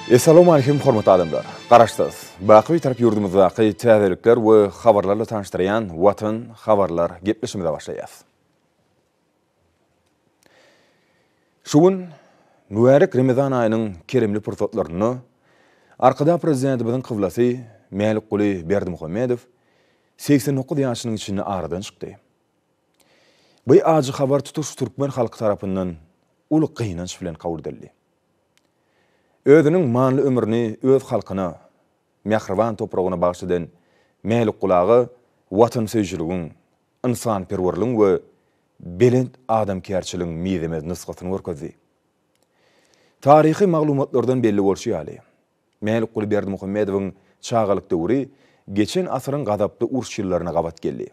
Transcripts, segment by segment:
Essalawmaleýkim hormatly adamlar! Garaşsyz, baky Bitarap ýurdumyzdaky täzelikler we habarlarla tanyşdyrýan Watan habarlar gepleşigimize başlaýas. Şu gün mübärek Remezan aýynyň keremli pursatlarynda Arkadag Prezidentimiziň kyblasy Mälikguly Berdimuhamedow 89 ýaşynyň içinde aradan çykdy. Bu ajy habar tutuş türkmen halky tarapyndan uly gynanç bilen kabul edildi. Özüniň manyly ömrüni öz halkyna, mähriban topragyna bagyş eden Mälikguly aga watansöýüjiligiň, ynsanperwerligiň we belent adamkärçiligiň mizemez nusgasyny görkezdi. Taryhy maglumatlardan belli bolşy ýaly, Mälikguly Berdimuhamedowyň çagalyk döwri geçen asyryň gazaply uruş ýyllaryna gabat geldi.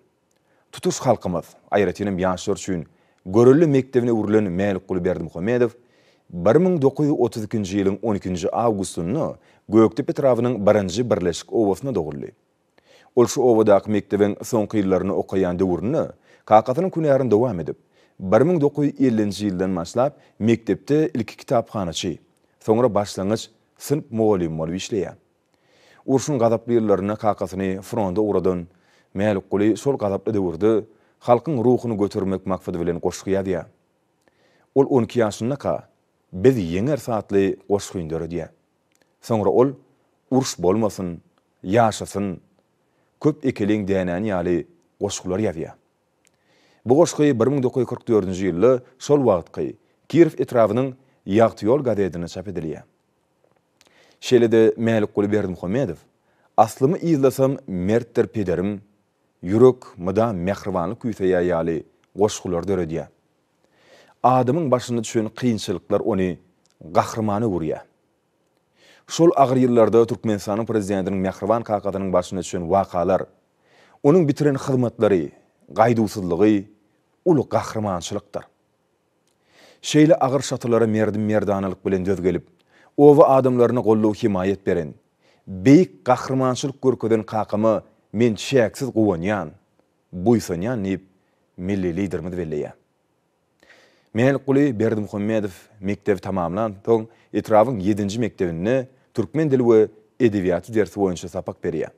Tutuş halkymyz, aýratynam ýaşlar üçin görelde mekdebine öwrülen Mälikguly Berdimuhamedow 1932-nji ýylyň on ikinji awgustynda Gökdepe etrabynyň Birinji Birleşik obasynda doguldy. Ol şu obadaky mekdebiň soňky ýyllaryny okaýan döwründe kakasynyň hünärini dowam edip, 1950-nji ýyldan başlap mekdepde ilki kitaphanaçy, soňra başlangyç synp mugallymy bolup işleýär. Urşuň gazaply ýyllarynda kakasyny fronta ugradan Mälikguly şol gazaply döwürde halkyň ruhuny götermek maksady bilen goşgy ýazýar. Ol on iki ýaşyndaka Biz ýeňeris atly goşgyny döredýär. Soňra ol Uruş bolmasyn, ýaşasyn, Köp ekeliň dänäni ýaly goşgular ýazýar. Bu goşgy 1944-nji ýylda şol wagtky Kirow etrabynyň Ýagty ýol gazetinde çap edilýär. Şeýle-de Mälikguly Berdimuhamedow Aslymy yzlasam mertdir pederim, Ýürek mydam mähribanlyk küýseýär ýaly goşgular döredýär. Adamyň başyna düşen kynçylyklar ony gahrymana öwürýär. Şol agyr ýyllarda Türkmenistanyň Prezidentiniň mähriban kakasynyň başyna düşen wakalar, onuň bitiren hyzmatlary, gaýduwsyzlygy uly gahrymançylykdyr. Şeýle agyr şatylara merdim-merdanalyk bilen döz gelip, oba adamlaryna goldaw-hemaýat beren, beýik gahrymançylyk görkezen kakama men çäksiz guwanýan, buýsanýan diýip, milli Liderimiz belleýär. Mälikguly Berdimuhamedow mekdebi tamamlan soň, etrabyň ýedinji mekdebinde türkmen dili we edebiýaty dersi boýunça sapak berýär.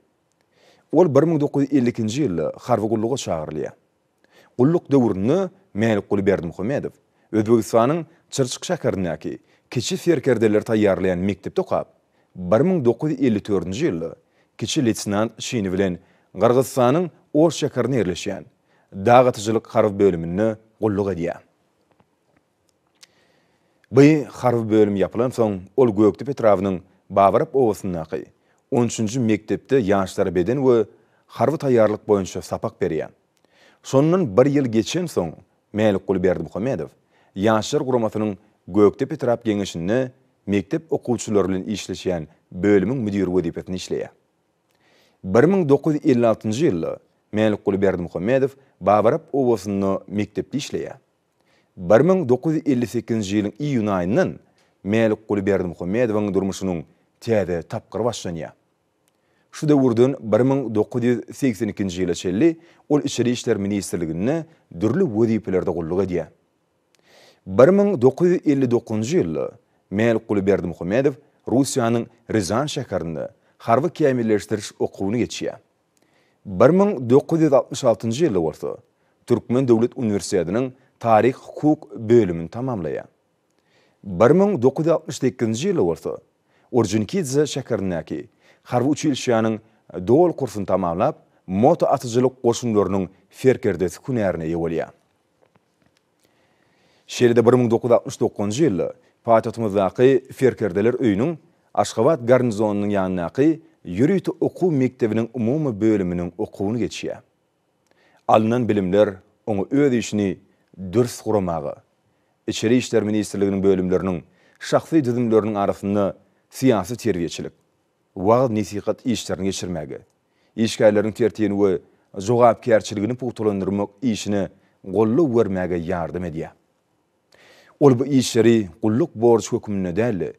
Ol 1952-nji ýylda harby gulluga çagyrylýar. Gulluk döwründe Mälikguly Berdimuhamedow Özbegistanyň Çyrçyk şäherindäki kiçi serkerdeleri taýýarlaýan mekdepde okap, 1954-nji ýylda kiçi leýtenant çini bilen Gyrgyzystanyň Oş şäherinde ýerleşýän dag atyjylyk harby bölüminde gulluk edýär. Bu harby bölüm ýapylansoň, ol Gökdepe etrabynyň Babarap obasyndaky on üçünji mekdepde ýaşlara beden we harby taýýarlyk boýunça sapak berýär. Şondan bir ýyl geçensoň, Mälikguly Berdimuhamedow Ýaşlar guramasynyň Gökdepe etrap Geňeşinde mekdep okuwçylary bilen işleşýän bölümiň müdiri wezipesinde işleýär. 1956-njy ýylda Mälikguly Berdimuhamedow Babarap obasynda mekdepde işleýär. 1958-nji ýylyň iýun aýyndan Mälikguly Berdimuhamedowyň durmuşynyň täze tapgyry başlanýar. Şu döwürden 1982-nji ýyla çenli ol Içeri işler ministrliginde dürli wezipelerde gulluk edýär. 1959-njy ýylda Mälikguly Berdimuhamedow Russiýanyň Rýazan şäherinde harby kämilleşdiriş okuwyny geçýär. 1966-njy ýylda bolsa Türkmen döwlet uniwersitetiniň taryh-hukuk bölümini tamamlaýar. 1968-nji ýylda bolsa Orjonikidze şäherindäki harby uçilişşäniň doly kursuny tamamlap, moto atyjylyk goşunlarynyň serkerdesi hünärine eýe bolýar. Şeýle-de 1969-njy ýylda paýtagtymyzdaky Serkerdeler öýüniň Aşgabat garnizonynyň ýanyndaky ýörite okuw mekdebiniň umumy bölüminiň okuwyny geçýär. Alnan bilimler oňa öz işini dürs guramaga, Içeri işler ministrliginiň bölümleriniň şahsy düzümleriniň arasynda syýasy-terbiýeçilik, wagyz-nesihat işlerini geçirmäge, işgärleriň tertibini we jogapkärçiligini pugtalandyrmak işine goldaw bermäge ýardam edýär. Ol bu işleri gulluk borjy hökmünde däl-de,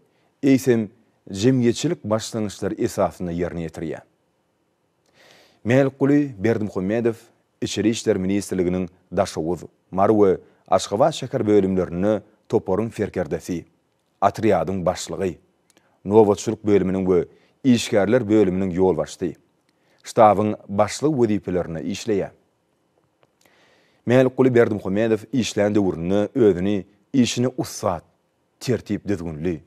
eýsem, jemgyýetçilik başlangyçlary esasynda ýerine ýetirýär. Mälikguly Berdimuhamedow Içeri işler ministrliginiň Daşoguz, Mary we Aşgabat şäher bölümlerinde toparyň serkerdesi, otrýadyň başlygy. nobatçylyk bölüminiň we işgärler bölüminiň ýolbaşçysy, ştabyň başlygy wezipelerinde işleýär. Mälikguly Berdimuhamedow işlän döwründe özüni işine ussat, tertip-düzgünli,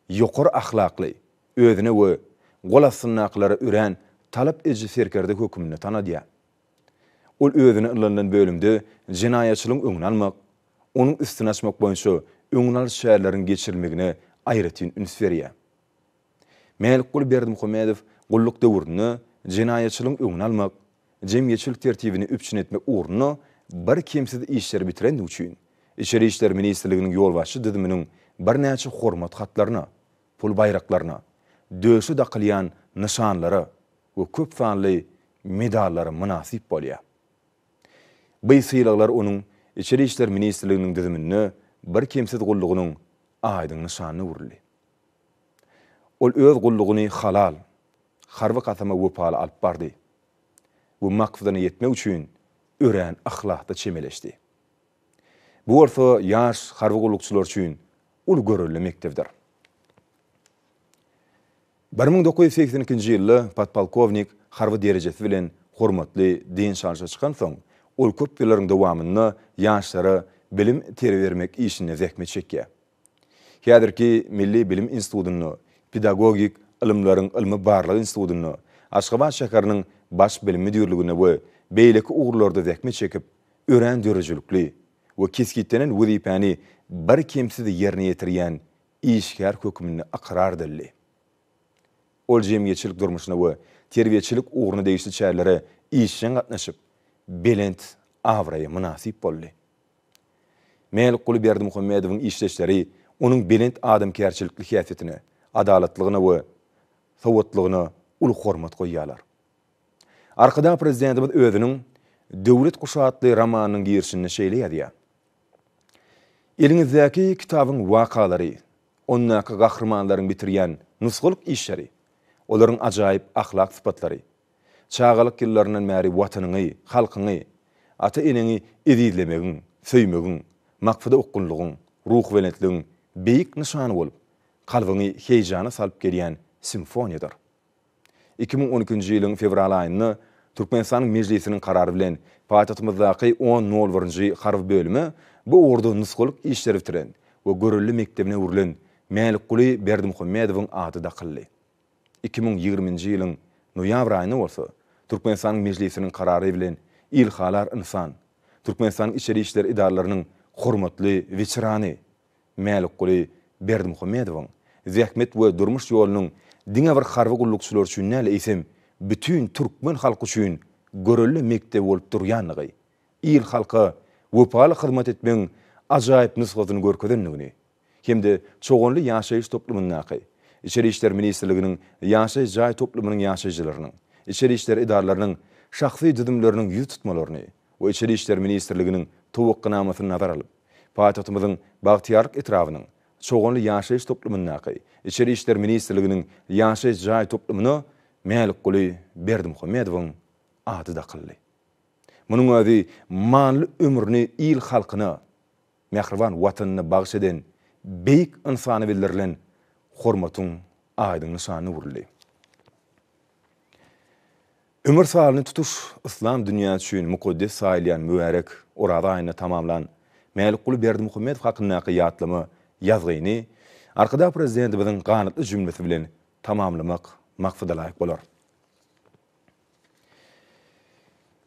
ýokary ahlakly, özüne we gol astyndakylara örän talap ediji serkerde höküminde tanadýar. Ol özüne ynanylan bölümde jenaýatçylygyň öňüni almak, onuň üstüni açmak boýunça öňüni alyş çäreleriň geçirilmegine aýratyn üns berýär. Mälikguly Berdimuhamedow gulluk döwründe jenaýatçylygyň öňüni almak, jemgyýetçilik tertibini üpjün etmek ugrunda birkemsiz işleri bitirendigi üçin Içeri işler ministrliginiň ýolbaşçy düzüminiň birnäçe hormat hatlaryna, pul baýraklaryna, döşe dakylýan nyşanlara we köp sanly medallara mynasyp bolýar. By sylaglar onuň Içeri işler ministrliginiň düzüminde birkemsiz gullugynyň aýdyň nyşanyna öwrüldi. Ol öz gullugyny halal, harby kasama wepaly alyp bardy we maksadyna ýetmek üçin örän yhlasly çemeleşdi. Bu bolsa ýaş harby gullukçylar üçin uly görelde mekdebidir. 1982-nji ýylda podpolkownik harby derejesi bilen hormatly dynç alşa çykansoň, ol köp ýyllaryň dowamynda ýaşlara bilim-terbiýe bermek işinde zähmet çekýär. Häzirki Milli bilim institutynda, Pedagogik ylymlaryň ylmy-barlag institutynda, Aşgabat şäheriniň Baş bilim müdirliginde we beýleki ugurlarda zähmet çekip, örän döredijilikli we kesgitlenen wezipäni birkemsiz ýerine ýetirýän işgär hökmünde ykrar edildi. Ol jemgyýetçilik durmuşyna we terbiýeçilik ugruna degişli çärelere işjeň gatnaşyp, belent abraýa mynasyp boldy. Mälikguly Berdimuhamedowyň işdeşleri onuň belent adamkärçilikli häsiýetine, adalatlygyna we sowatlygyna uly hormat goýýarlar. Arkadag Prezidentimiz özüniň Döwlet guşy atly romanynyň girişinde şeýle ýazýar, Eliňizdäki kitabyň wakalary, ondaky gahrymanlaryň bitirýän nusgalyk işleri, olaryň ajaýyp ahlak sypatlary, Çagalyk ýyllaryndan bäri Watanyňy, halkyňy, ata-eneňi ezizlemegiň, söýmegiň, maksada okgunlygyň, ruhubelentligiň beýik nyşany bolup, kalbyňy heýjana salyp gelýän simfoniýadyr. 2012-nji ýylyň fewral aýynda Türkmenistanyň Mejlisiniň Karary bilen paýtagtymyzdaky on nol birinji harby bölüme bu ugurda nusgalyk işleri bitiren we görelde mekdebine öwrülen Mälikguly Berdimuhamedowyň ady dakyldy. 2020-nji ýylyň noýabr aýynda bolsa Türkmenistanyň Mejlisiniň Karary bilen ilhalar ynsan, Türkmenistanyň içeri işler edaralarynyň hormatly weterany Mälikguly Berdimuhamedowyň zähmet we durmuş ýolunyň diňe bir harby gullukçylar üçin däl, eýsem, bütin türkmen halky üçin görelde mekdebi bolup durýandygy, il-halka wepaly hyzmat etmegiň ajaýyp nusgasyny görkezendigini hem-de Çoganly ýaşaýyş toplumyndaky Içeri işler ministrliginiň ýaşaýyş jaý toplumynyň ýaşaýjylarynyň, içeri işler edaralarynyň şahsy düzümleriniň ýüz tutmalaryny we Içeri işler ministrliginiň towakganamasyny nazara alyp, paýtagtymyzyň Bagtyýarlyk etrabynyň Çoganly ýaşaýyş toplumyndaky Içeri işler ministrliginiň ýaşaýyş jaý toplumyna Mälikguly Berdimuhamedowyň ady dakyldy. Munuň özi manyly ömrüni il-halkyna, mähriban Watanyna bagyş eden beýik ynsana bildirilen hormatyň aýdyň nyşanyna öwrüldi. Ömür salyny tutuş yslam dünýäsi üçin mukaddes saýylýan mübärek Oraza aýynda tamamlan Mälikguly Berdimuhamedow hakyndaky ýatlama ýazgyny Arkadag Prezidentimiziň ganatly jümlesi bilen tamamlamak maksadalaýyk bolar.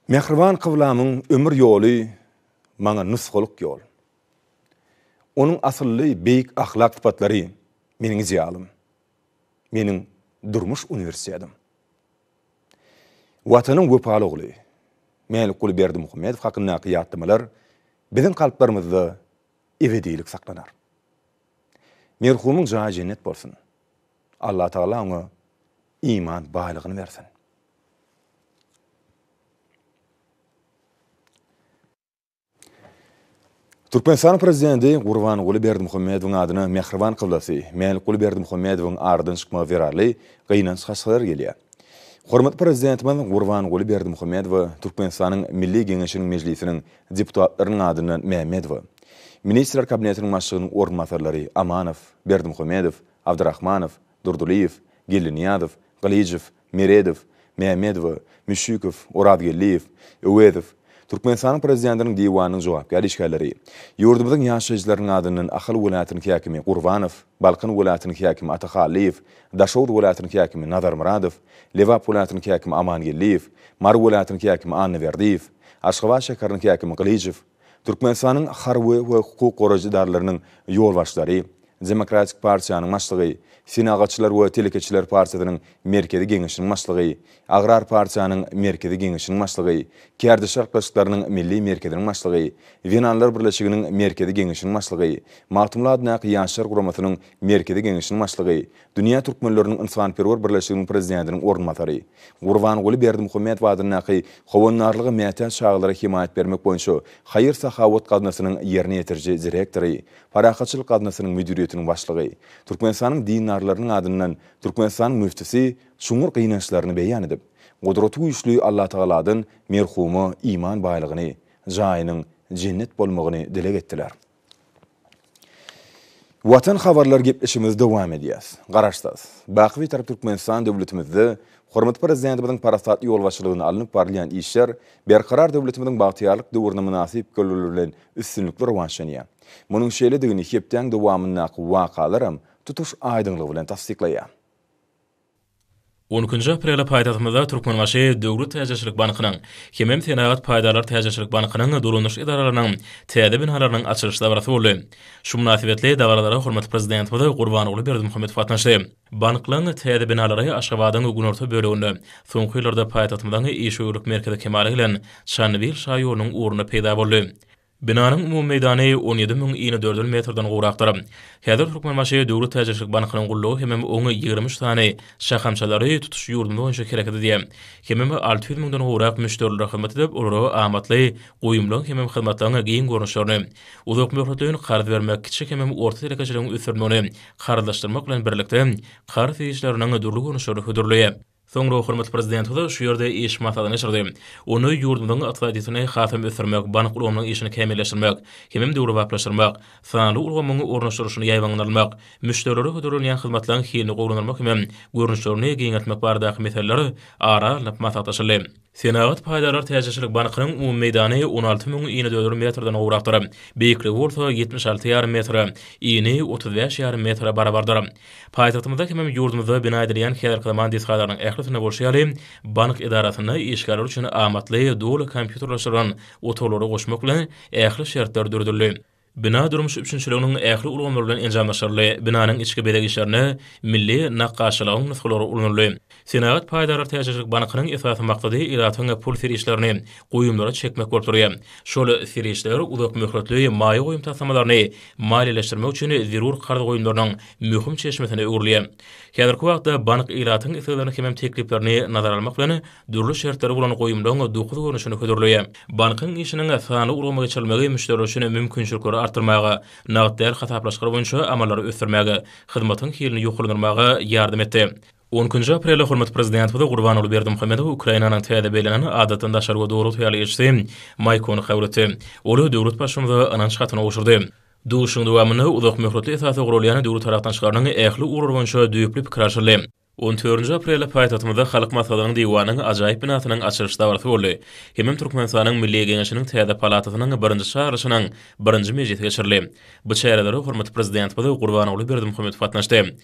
Mähriban kyblamyň ömür ýoly maňa nusgalyk ýol. Onuň asylly beýik ahlak sypatlary meniň idealym, meniň durmuş uniwersitetim. Watanyň wepaly ogly Mälikguly Berdimuhamedow hakyndaky ýatlamalar biziň kalplarymyzda ebedilik saklanar. Merhumyň jaýy jennet bolsun! Allatagala oňa iman baýlygyny bersin! Türkmenistanyň Prezidenti Gurbanguly Berdimuhamedowyň adyna mähriban kyblasy Mälikguly Berdimuhamedowyň aradan çykmagy zerarly gynanç haçalary gelýär. Hormatly Prezidentimiz Gurbanguly Berdimuhamedowa Türkmenistanyň Milli Geňeşiniň Mejlisiniň deputatlarynyň adyndan Mämmedowa, Ministrler Kabinetiniň Başlygynyň orunbasarlary Amanow, Berdimuhamedow, Abdyrahmanow, Durdylyýew, Geldinyýazow, Gylyjow, Meredow, Mämmedowa, Müşşükow, Orazgeldiýew, Öwezow, Türkmenistanyň Prezidentiniň Diwanynyň jogapkär işgärleri, ýurdumyzyň ýaşaýjylarynyň adyndan Ahal welaýatynyň häkimi Gurbanow, Balkan welaýatynyň häkimi Ata Hallyýew, Daşoguz welaýatynyň häkimi Nazarmyradow, Lebap welaýatynyň häkimi Amangeldiýew, Mary welaýatynyň häkimi Annaberdiýew, Aşgabat şäheriniň häkimi Gylyjow, Türkmenistanyň harby we hukuk goraýjy edaralarynyň ýolbaşçylary, Demokratik partiýanyň başlygy, Senagatçylar we telekeçiler partiýasynyň Merkezi Geňeşiniň başlygy, Agrar partiýanyň Merkezi Geňeşiniň başlygy, Kärdeşler arkalaşyklarynyň Milli merkeziniň başlygy, Zenanlar birleşiginiň Merkezi Geňeşiniň başlygy, Magtymguly adyndaky Ýaşlar guramasynyň Merkezi Geňeşiniň başlygy, Dünýä türkmenleriniň ynsanperwer birleşiginiň prezidentiniň orunbasary, Gurbanguly Berdimuhamedow adyndaky Howandarlyga mätäç çagalara hemaýat bermek boýunça haýyr-sahawat gaznasynyň ýerine ýetiriji direktory, Parahatçylyk gaznasynyň müdiriýetiniň başlygy, Türkmenistanyň dindarlarynyň adyndan Türkmenistanyň müftüsi çuňňur gynançlaryny beýan edip, Gudraty güýçli Allatagaladan merhuma iman baýlygyny, jaýynyň jennet bolmagyny dileg etdiler. Watan habarlar gepleşigimizi dowam edýäs. Garaşsyz, baky Bitarap Türkmenistan döwletimizde hormatly Prezidentimiziň parasatly ýolbaşçylygynda alnyp barylýan işler Berkarar döwletimiziň bagtyýarlyk döwrüne mynasyp görgüler bilen üstünlikli rowaçlanýar. Munuň şeýledigini hepdäň dowamyndaky wakalaram tutuş aýdyňlygy bilen tassyklaýar. On ikinji aprelde paýtagtymyzda Türkmenbaşy döwlet täjirçilik bankynyň hemem Senagat paýdarlar täjirçilik bankynyň dolandyryş edaralarynyň täze binalarynyň açylyş dabarasy boldy. Şu mynasybetli dabaralara hormatly Prezidentimiz Gurbanguly Berdimuhamedow gatnaşdy. Banklaryň täze binalary Aşgabadyň günorta böleginde, soňky ýyllarda paýtagtymyzyň işewürlik merkezi kemala gelen Çandybil şaýolunyň ugrunda peýda boldy. Binanyň umumy meýdany 17 müň inedördül metrden gowrakdyr. Häzir Türkmenbaşy döwlet täjirçilik bankynyň gullugy hemem oň 23 sany şahamçalary tutuş ýurdumyz boýunça hereket edýär. Hemem 600 müňden gowrak müşderilere hyzmat edip, olara amatly goýumlaryň hemem hyzmatlaryň giň görnüşlerini, uzak möhletleýin karz bermek, kiçi hemem orta telekeçiligiň ösdürilmegini karzlaşdyrmak bilen birlikde, karz serişdeleriniň dürli görnüşlerini hödürleýär. Soňra hormatly Prezidentimiz şu ýerde iş maslahatyny geçirdi. Onda ýurdumyzyň ykdysadyýetini hasam ösdürmek, bank ulgamynyň işini kämilleşdirmek hemem döwrebaplaşdyrmak, sanly ulgamyň ornaşdyrylyşyny ýaýbaňlandyrmak, müşderilere hödürlenýän hyzmatlaryň hilini gowulandyrmak hemem görnüşlerini giňeltmek baradaky meseleler ara alnyp maslahatlaşyldy. Senagat paýdarlar täjirçilik bankynyň umumy meýdany 16 müň inedördül metrden gowrakdyr, beýikligi bolsa 76 ýarym metre, ini 35 ýarym metre barabardyr. Paýtagtymyzda hemem ýurdumyzda bina edilýän häzirki zaman desgalarynyň ählisinde bolşy ýaly, bank edarasynda işgärler üçin amatly, doly kompýuterleşdirilen otaglary goşmak bilen, ähli şertler döredildi. Bina durmuş üpjünçiliginiň ähli ulgamlary bilen enjamlaşdyryldy, binanyň içki bezeg işlerinde milli nakgaşçylygyň nusgalary ulanyldy. Senagat paýdarlar täjirçilik bankynyň esasy maksady ilatyň pul serişdelerini goýumlara çekmek bolup durýar. Şol serişdeler uzak möhletli maýa goýum taslamalaryny maliýeleşdirmek üçin zerur karz goýumlarynyň möhüm çeşmesine öwrülýär. Häzirki wagtda bank ilatyň isleglerini hemem tekliplerini nazara almak bilen, dürli şertleri bolan goýumlaryň dokuz görnüşini hödürleýär. Bankyň işiniň sanly ulgama geçirilmegi müşderiler üçin mümkinçilikleri artdyrmaga, nagt däl hasaplaşyklar boýunça amallary ösdürmäge, hyzmatyň hilini ýokarlandyrmaga ýardam etdi. On ikinji aprelde hormatly Prezidentimiz Gurbanguly Berdimuhamedow Ukrainanyň täze bellenen Adatdan daşary we Doly ygtyýarly ilçisi Maýkony kabul etdi. Ol döwlet Baştutanymyza ynanç hatyny gowşurdy. Duşuşygyň dowamynda uzak möhletli esasda guralýan döwlet aragatnaşyklarynyň ähli ugurlary boýunça düýpli pikir alşyldy. On dördünji aprelde paýtagtymyzda Halk Maslahatynyň Diwanynyň ajaýyp binasynyň açylyş dabarasy boldy. Hemem Türkmenistanyň Milli Geňeşiniň täze palatasynyň birinji çagyryşynyň birinji mejlisi geçirildi. Bu çärelere hormatly Prezidentimiz Gurbanguly Berdimuhamedow gatnaşdy.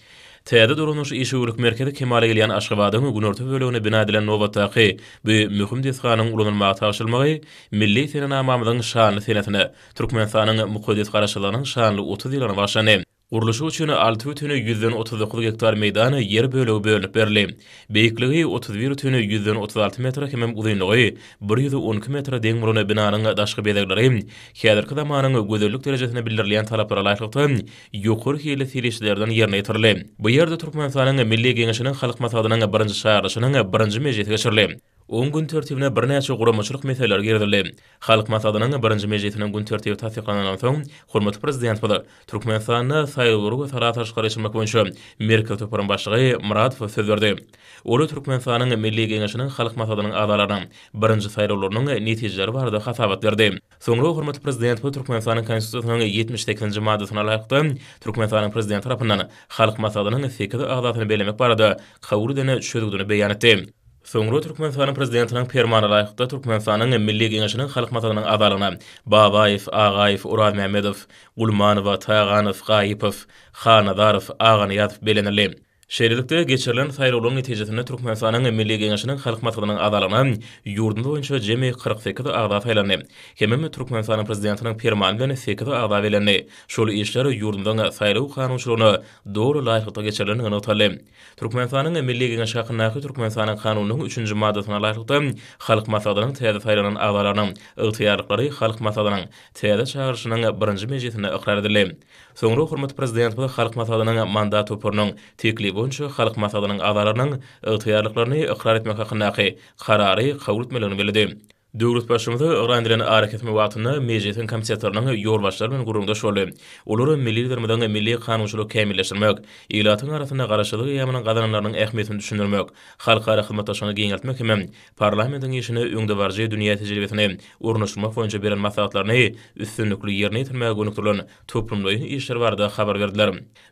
Täze dolandyryş işewürlik merkezi kemala gelýän Aşgabadyň günorta böleginde bina edilen nobatdaky bu möhüm desganyň ulanylmaga tabşyrylmagy milli senenamamyzyň şanly senesine, Türkmenistanyň mukaddes Garaşsyzlygynyň şanly 30 ýyllygyna bagyşlandy. Gurluşyk üçin 6,39 gektar meýdan ýer bölegi bölünip berildi. Beýikligi 31,36 metre hemem uzynlygy 112 metre deň bolan binanyň daşky bezegleri häzirki zamanyň gözellik derejesine bildirilýän talaplara laýyklykda ýokary hilli serişdelerden ýerine ýetirildi. Bu ýerde Türkmenistanyň Milli Geňeşiniň Halk Maslahatynyň birinji çagyryşynyň birinji mejlisi geçirildi. Oň gün tertibine birnäçe guramaçylyk meseleleri girizildi. Halk Maslahatynyň birinji mejlisiniň gün tertibi tassyklanandan soň, hormatly Prezidentimiz Türkmenistanda Saýlawlary we sala salşyklary geçirmek boýunça Merkezi toparyň başlygy Myradowa söz berdi. Ol Türkmenistanyň Milli Geňeşiniň Halk Maslahatynyň agzalarynyň birinji saýlawlarynyň netijeleri barada hasabat berdi. Soňra hormatly Prezidentimiz Türkmenistanyň Konstitusiýasynyň 78-nji maddasyna laýyklykda, Türkmenistanyň Prezidenti tarapyndan Halk Maslahatynyň sekiz agzasyny bellemek barada kabul eden çözgüdini beýan etdi. Soňra Türkmenistanyň Prezidentiniň Permanyna laýyklykda, Türkmenistanyň Milli Geňeşiniň Halk Maslahatynyň agzalygyna Babaýew, Agaýew, Orazmämmedow, Gulmanowa, Taganow, Gaýypow, Halnazarow, Aganyýazow bellenildi. Şeýlelikde, geçirilen saýlawlaryň netijesinde Türkmenistanyň Milli Geňeşiniň Halk Maslahatynyň agzalygyna ýurdumyz boýunça jemi 48 agza saýlandy. Hemem Türkmenistanyň Prezidentiniň Permany bilen sekiz agza bellendi. Şol işler ýurdumyzyň saýlaw kanunçylygyna doly laýyklykda geçirilendigi nygtaldy. Türkmenistanyň Milli Geňeşi hakyndaky Türkmenistanyň Kanunynyň üçünji maddasyna laýyklykda, Halk Maslahatynyň täze saýlanan agzalarynyň ygtyýarlyklary Halk Maslahatynyň täze çagyryşynyň birinji mejlisinde ykrar edildi. Soňra hormatly Prezidentimiz Halk Maslahatynyň mandat toparynyň teklibi boýunça Halk Maslahatynyň agzalarynyň ygtyýarlyklaryny ykrar etmek hakyndaky Karary kabul etmelidigini belledi. Döwlet Baştutany yglan edilen arakesme wagtynda Mejlisiň komitetleriniň ýolbaşçylary bilen gürrüňdeş boldy. Olar milli Liderimiziň milli kanunçylygy kämilleşdirmek, ilatyň arasynda Garaşsyzlyk eýýamynyň gazananlarynyň ähmiýetini düşündirmek, halkara hyzmatdaşlygyny giňeltmek hem parlamentiň işine öňdebaryjy dünýä tejribesini ornaşdyrmak boýunça beren maslahatlaryny üstünlikli ýerine ýetirmäge gönükdirilen toplumlaýyn işler barada habar berdiler.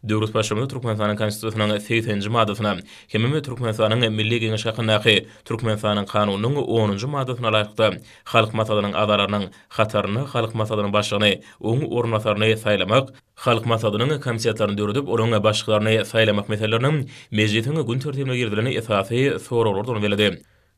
Döwlet Baştutany Türkmenistanyň Konstitusiýasynyň segseninji maddasyna hemem Türkmenistanyň Milli Geňeşi hakyndaky Türkmenistanyň Kanunynyň onunjy maddasyna laýyklykda, Halk Maslahatynyň agzalarynyň hatarynda Halk Maslahatynyň Başlygyny, oň orunbasaryny saýlamak, Halk Maslahatynyň komitetlerini döredip, olaryň başlyklaryny saýlamak meseleleriniň Mejlisiň gün tertibine girizilen esasy soraglardygyny belledi.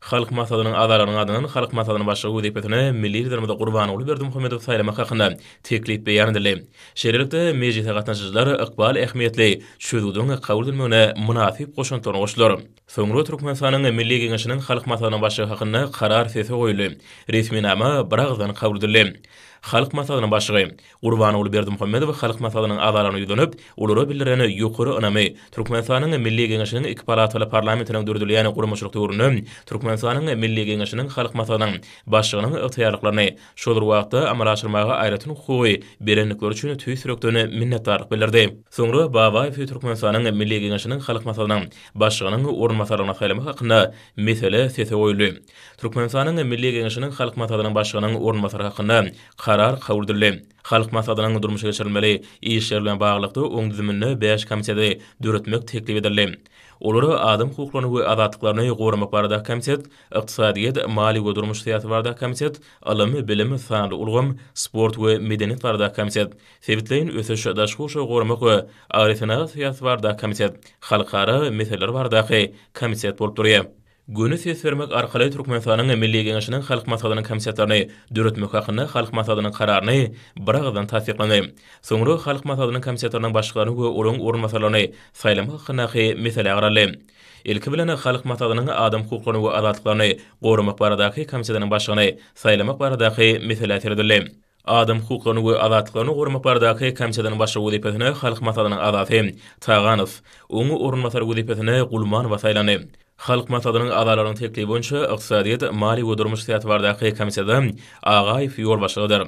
Halk Maslahatynyň agzalarynyň adyndan Halk Maslahatynyň Başlygy wezipesine milli Liderimiz Gurbanguly Berdimuhamedowy saýlamak hakynda teklip beýan edildi. Şeýlelikde, mejlise gatnaşyjylar ykbal ähmiýetli çözgüdiň kabul edilmegine mynasyp goşantlaryny goşdular. Soňra Türkmenistanyň Milli Geňeşiniň Halk Maslahatynyň Başlygy hakynda karar sese goýuldy. Resminama biragyzdan kabul edildi. Halk Maslahatynyň Başlygy. Gurbanguly Berdimuhamedow Halk Maslahatynyň agzalaryna ýüzlenip, olara bildiren ýokary ynamy, Türkmenistanyň Milli Geňeşiniň iki palataly parlamentiniň döredilýän guramaçylyk döwründe Türkmenistanyň Milli Geňeşiniň Halk Maslahatynyň Başlygynyň ygtyýarlyklaryny şol bir wagtda amala aşyrmaga aýratyn hukugy berendikleri üçin tüýs ýürekden minnetdarlyk bildirdi. Soňra Babaýewi Türkmenistanyň Milli Geňeşiniň Halk Maslahatynyň Başlygynyň orunbasarlygyna saýlamak hakynda mesele sese goýuldy. Türkmenistanyň Milli Geňeşiniň Halk Maslahatynyň Başlygynyň orunbasary hakynda Karar kabul edildi. Halk Maslahatynyň durmuşa geçirilmeli işleri bilen baglylykda oň düzüminde bäş komiteti döretmek teklip edildi. Olara Adam hukuklaryny we azatlyklaryny goramak baradaky komitet, Ykdysadyýet, maliýe we durmuş syýasaty baradaky komitet, Ylym, bilim, sanly ulgam, sport we medeniýet baradaky komitet, Sebitleýin ösüş, daşky gurşawy goramak we agrosenagat syýasaty baradaky komitet, Halkara meseleler baradaky komitet bolup durýar. Göni ses bermek arkaly Türkmenistanyň Milli Geňeşiniň Halk Maslahatynyň komitetlerini döretmek hakynda Halk Maslahatynyň Kararyny biragyzdan tassyklandy. Soňra Halk Maslahatynyň komitetleriniň başlyklaryny we olaryň orunbasarlaryny saýlamak hakyndaky meselä garaldy. Ilki bilen, Halk Maslahatynyň Adam hukuklaryny we azatlyklaryny goramak baradaky komitetiniň başlygyny saýlamak baradaky meselä seredildi. Adam hukuklaryny we azatlyklaryny goramak baradaky komitetiniň başlygy wezipesine Halk Maslahatynyň agzasy Taganow, oň orunbasary wezipesine Gulmanowa saýlandy. Halk Maslahatynyň agzalarynyň teklibi boýunça Ykdysadyýet, maliýe we durmuş syýasaty baradaky komitete Agaýew ýolbaşçylyk eder.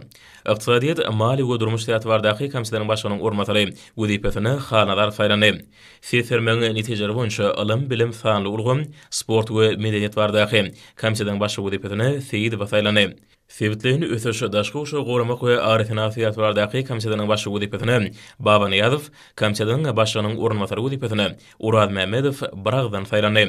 Ykdysadyýet, maliýe we durmuş syýasaty baradaky komitetiniň başlygynyň orunbasary wezipesine Halnazarow saýlandy. Ses bermegiň netijeleri boýunça Ylym, bilim, sanly ulgam, sport we medeniýet baradaky komitetiniň başlygy wezipesine Seýidowa saýlandy. Sebitleýin ösüş, daşky gurşawy goramak we agrosenagat syýasaty baradaky komitetiniň başlygy wezipesine Babanyýazow, komitetiniň başlygynyň orunbasary wezipesine Orazmämmedow biragyzdan saýlandy.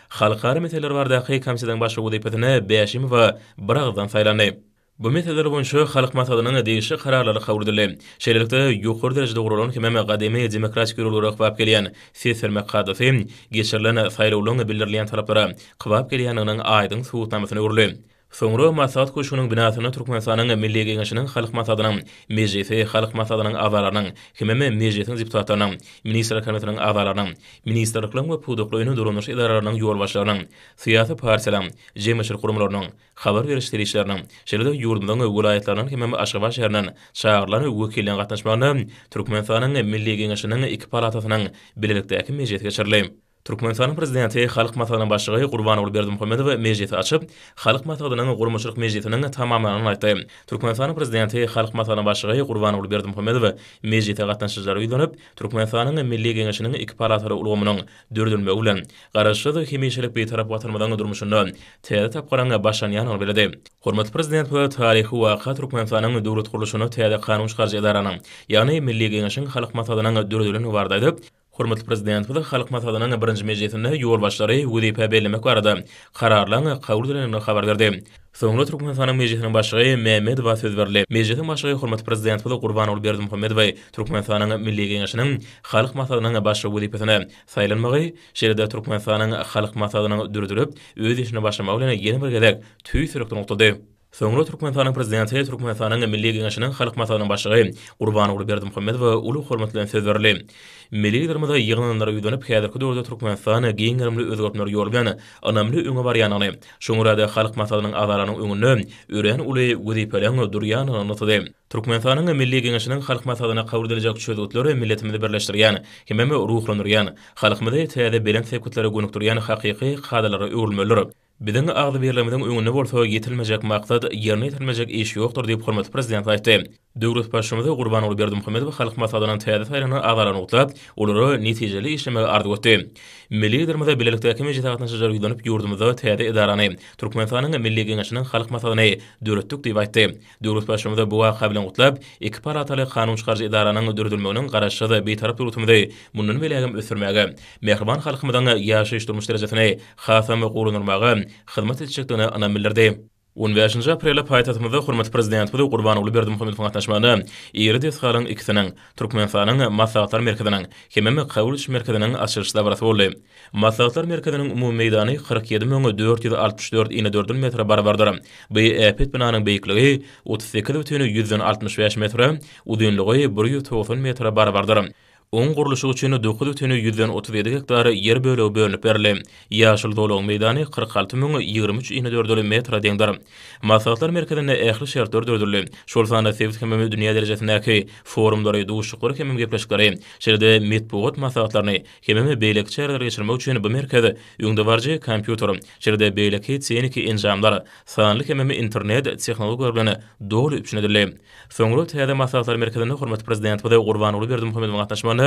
Halkara meseleleri baradaky komitetiniň başlygy wezipesine Bäşimowa biragyzdan saýlandy. Bu meseleler boýunça Halk Maslahatynyň degişli kararlary kabul edildi. Şeýlelikde, ýokary derejede guralan hemem gadymy demokratik ýörelgelere kybap gelýän ses bermek kadasy geçirilen saýlawlaryň bildirilýän talaplara kybap gelýändiginiň aýdyň subutnamasyna öwrüldi. Soňra Maslahat köşgüniň binasynda Türkmenistanyň Milli Geňeşiniň Halk Maslahatynyň Mejlisi, Halk Maslahatynyň agzalarynyň hemem Mejlisiň deputatlarynyň, Ministrler Kabinetiniň agzalarynyň, ministrlikleriň we pudaklaýyn dolandyryş edaralarynyň ýolbaşçylarynyň, syýasy partiýalaryň, jemgyýetçilik guramalarynyň, habar beriş serişdeleriniň, şeýle-de ýurdumyzyň welaýatlaryndan hemem Aşgabat şäherinden çagyrylan wekilleriň gatnaşmagynda Türkmenistanyň Milli Geňeşiniň iki palatasynyň bilelikdäki mejlisi geçirildi. Türkmenistanyň Prezidenti, Halk Maslahatynyň Başlygy Gurbanguly Berdimuhamedow mejlisi açyp, Halk Maslahatynyň guramaçylyk mejlisiniň tamamlanandygyny aýtdy. Türkmenistanyň Prezidenti, Halk Maslahatynyň Başlygy Gurbanguly Berdimuhamedow mejlise gatnaşyjylara ýüzlenip, Türkmenistanyň Milli Geňeşiniň iki palataly ulgamynyň döredilmegi bilen, Garaşsyz, hemişelik Bitarap Watanymyzyň durmuşynda täze tapgyryň başlanýandygyny belledi. Hormatly Prezidentimiz taryhy waka Türkmenistanyň döwlet gurluşynda täze kanun çykaryjy edaranyň, ýagny Milli Geňeşiň Halk Maslahatynyň döredilendigi barada aýdyp, Hormatly Prezidentimiz Halk Maslahatynyň birinji mejlisinde ýolbaşçylary wezipä bellemek barada Kararlaryň kabul edilendigini habar berdi. Soňra Türkmenistanyň Mejlisiniň Başlygy Mämmedowa söz berildi. Mejlisiň Başlygy hormatly Prezidentimiz Gurbanguly Berdimuhamedowy Türkmenistanyň Milli Geňeşiniň Halk Maslahatynyň Başlygy wezipesine saýlanmagy, şeýle-de Türkmenistanyň Halk Maslahatynyň döredilip, öz işine başlamagy bilen ýene bir gezek tüýs ýürekden gutlady. Soňra Türkmenistanyň Prezidenti Türkmenistanyň Milli Geňeşiniň Halk Maslahatynyň Başlygy Gurbanguly Berdimuhamedowa uly hormat bilen söz berildi. Milli Liderimiz ýygnananlara ýüzlenip, häzirki döwürde Türkmenistan giň gerimli özgertmeler ýoly bilen ynamly öňe barýandygyny, şoňa görä-de Halk Maslahatynyň agzalarynyň öňünde örän uly wezipeleriň durýandygyny nygtady. Türkmenistanyň Milli Geňeşiniň Halk Maslahatyna kabul ediljek çözgütler milletimizi birleşdirýän hemem ruhlandyrýan, halkymyzy täze belent sepgitlere gönükdirýän hakyky kadalara öwrülmelidir. Biziň agzybirligimiziň öňünde bolsa ýetilmejek maksat, ýerine ýetirilmejek iş ýokdur diýip, hormatly Prezident aýtdy. Döwlet Baştutany Gurbanguly Berdimuhamedow Halk Maslahatynyň täze saýlanan agzalaryny gutlap, olara netijeli işlemegi arzuw etdi. Milli Liderimiz bilelikdäki mejlise gatnaşyjylara ýüzlenip, ýurdumyzda täze edarany, Türkmenistanyň Milli Geňeşiniň Halk Maslahatyny döretdik diýip aýtdy. Döwlet Baştutany bu waka bilen gutlap, iki palataly kanun çykaryjy edaranyň döredilmeginiň Garaşsyz, Bitarap döwletimizi mundan beýlägem ösdürmäge, mähriban halkymyzyň ýaşaýyş-durmuş derejesini hasam gowulandyrmaga hyzmat etjekdigine ynam bildirdi. On bäşinji aprelde paýtagtymyzda hormatly Prezidentimiz Gurbanguly Berdimuhamedowyň gatnaşmagynda iri desgalaryň ikisiniň, Türkmenistanyň Maslahatlar merkeziniň hemem Kabul ediş merkeziniň açylyş dabarasy boldy. Maslahatlar merkeziniň umumy meýdany 47 464 inedördül metre barabardyr. Bu äpet binanyň beýikligi 38,65 metre, uzynlygy 190 metre barabardyr. Oň gurluşygy üçin 9,37 gektar ýer bölegi bölünip berildi. Ýaşyl zolagyň meýdany 46 023 inedördül metre deňdir. Maslahatlar merkezinde ähli şertler döredildi, şol sanda sebit hemem dünýä derejesindäki forumlary, duşuşyklary hemem gepleşikleri, şeýle-de metbugat maslahatlaryny hemem beýleki çäreleri geçirmek üçin bu merkez öňdebaryjy kompýuter, şeýle-de beýleki tehniki enjamlar, sanly hemem internet tehnologiýalar bilen doly üpjün edildi. Soňra täze Maslahatlar merkezinde hormatly Prezidentimiz Gurbanguly Berdimuhamedowyň gatnaşmagynda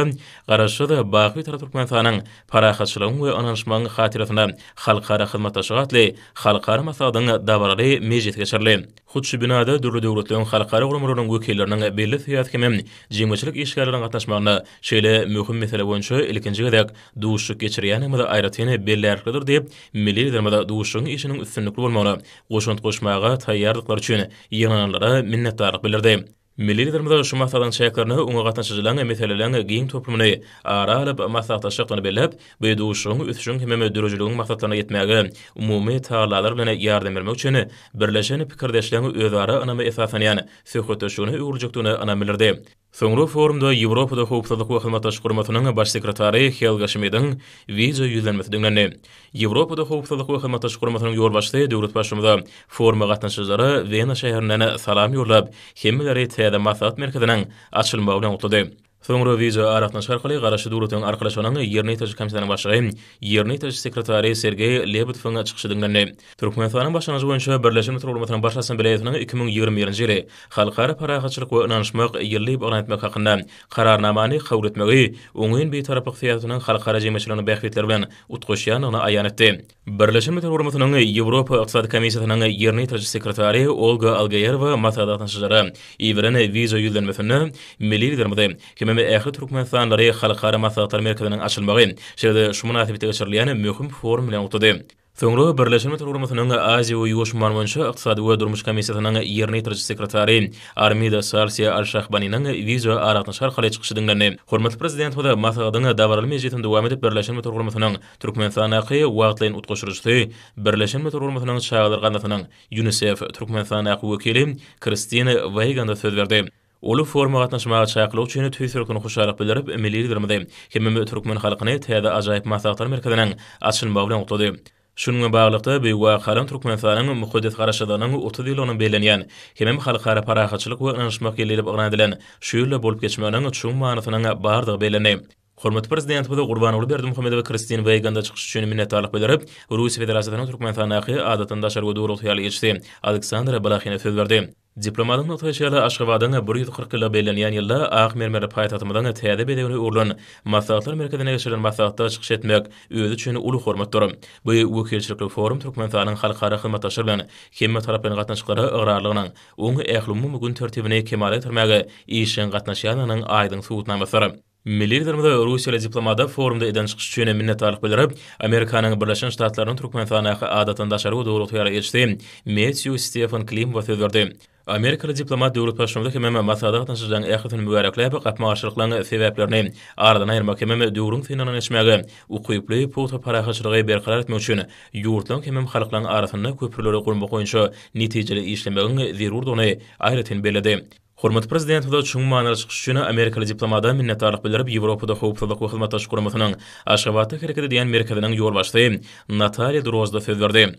Garaşsyz, baky Bitarap Türkmenistanyň parahatçylygyň we ynanyşmagyň hatyrasyna halkara hyzmatdaşlygy atly halkara maslahatyň dabaraly mejlisi geçirildi. Hut şu binada dürli döwletleriň halkara guramalarynyň wekilleriniň, belli syýasy hemem jemgyýetçilik işgärleriniň gatnaşmagynda şeýle möhüm mesele boýunça ilkinji gezek duşuşyk geçirýändigimiz aýratyn bellärliklidir diýip, milli Liderimiz duşuşygyň işiniň üstünlikli bolmagyna goşant goşmaga taýýardyklary üçin ýygnananlara minnetdarlyk bildirdi. Milli Liderimiz şu maslahatyň çäklerinde oňa gatnaşyjylaryň meseleleriň giň toplumyny ara alyp maslahatlaşjakdygyny belläp, bu duşuşygyň ösüşiň hemem döredijiligiň maksatlaryna ýetmäge umumy tagallalar bilen ýardam bermek üçin birleşen pikirdeşleriň özara ynama esaslanýan söhbetdeşligine öwrüljekdigine ynam bildirdi. Soňra forumda Ýewropada Howpsuzlyk we Hyzmatdaşlyk Guramasynyň Baş sekretary Helga Şmidiň wideo ýüzlenmesi diňlendi. Ýewropada Howpsuzlyk we Hyzmatdaşlyk Guramasynyň ýolbaşçysy döwlet Baştutanyza foruma gatnaşyjylara Wena şäherinden salam ýollap, hemmeleri täze maslahat merkeziniň açylmagy bilen gutlady. Soňra wideo aragatnaşyk arkaly Garaşsyz Döwletleriň Arkalaşygynyň Ýerine ýetiriji komitetiniň başlygy, Ýerine ýetiriji sekretary Sergeý Lebedewiň çykyşy diňlendi. Türkmenistanyň başlangyjy boýunça Birleşen Milletler Guramasynyň Baş Assambleýasynyň 2021-nji ýyly Halkara parahatçylyk we ynanyşmak ýyly diýip yglan etmek hakynda Kararnamany kabul etmegi oňyn Bitaraplyk syýasatynyň halkara jemgyýetçiliginiň bähbitleri bilen utgaşýandygyny aýan etdi. Birleşen Milletler Guramasynyň Ýewropa Ykdysady Komissiýasynyň ýerine ýetiriji sekretary Olga Algaýerowa maslahata gatnaşyjylara iberen wideo ýüzlenmesinde milli Liderimizi hemem ähli türkmenistanlylary Halkara maslahatlar merkeziniň açylmagy, şeýle-de şu mynasybetde geçirilýän möhüm forum bilen gutlady. Soňra Birleşen Milletler Guramasynyň Aziýa we Ýuwaş umman boýunça Ykdysady we durmuş komissiýasynyň ýerine ýetiriji sekretary Armida Salsiýa Al-Şahbaniniň wideo aragatnaşyk arkaly çykyşy diňlendi. Hormatly Prezidentimiz maslahatyň dabaraly mejlisini dowam edip, Birleşen Milletler Guramasynyň Türkmenistandaky wagtlaýyn utgaşdyryjysy, Birleşen Milletler Guramasynyň Çagalar gaznasynyň, Ýunisef, Türkmenistandaky wekili Kristin Weýganda söz berdi. Uly foruma gatnaşmaga çakylyk üçin tüýs ýürekden hoşallyk bildirip, milli Liderimizi hemem türkmen halkyny täze ajaýyp maslahatlar merkeziniň açylmagy bilen gutlady. Şunuň bilen baglylykda, bu wakalaryň Türkmenistanyň mukaddes Garaşsyzlygynyň 30 ýyllygynyň bellenýän hemem Halkara parahatçylyk we ynanyşmak ýyly diýlip yglan edilen şu ýylda bolup geçmeginiň çuň manysynyň bardygy bellendi. Hormatly Prezidentimiz Gurbanguly Berdimuhamedowa Kristin Weýganda çykyşy üçin minnetdarlyk bildirip, Russiýa Federasiýasynyň Türkmenistandaky Adatdan daşary we Doly ygtyýarly ilçisi Aleksandr Balahine söz berdi. Diplomatyň nygtaýşy ýaly, Aşgabadyň 140 ýyllygy bellenýän ýylda ak mermerli paýtagtymyzyň täze bezegine öwrülen Maslahatlar merkezinde geçirilen maslahatda çykyş etmek özi üçin uly hormatdyr. Bu wekilçilikli forum Türkmenistanyň halkara hyzmatdaşlar bilen hemmetaraplaýyn gatnaşyklara ygrarlygynyň, oň ählumumy gün tertibini kemala getirmäge işjeň gatnaşýandygynyň aýdyň subutnamasydyr. Milli Liderimiz russiýaly diplomata forumda eden çykyşy üçin minnetdarlyk bildirip, Amerikanyň Birleşen Ştatlarynyň Türkmenistandaky Adatdan daşary we Doly ygtyýarly ilçisi Metýu Stefen Klimowa söz berdi. Amerikaly diplomat döwlet Baştutanymyzy hemem maslahata gatnaşyjylaryň ählisini mübärekläp, gapma-garşylyklaryň sebäplerini aradan aýyrmak hemem döwrüň synagyndan geçmäge ukyply pugta parahatçylygy berkarar etmek üçin ýurtlaryň hemem halklaryň arasynda köprüleri gurmak boýunça netijeli işlemegiň zerurdygyny aýratyn belledi. Hormatly Prezidentimize çuň manyly çykyş üçin amerikaly diplomata minnetdarlyk bildirip, Ýewropada Howpsuzlyk we Hyzmatdaşlyk Guramasynyň Aşgabatda hereket edýän merkeziniň ýolbaşçysy Natalýa Drozda söz berdi.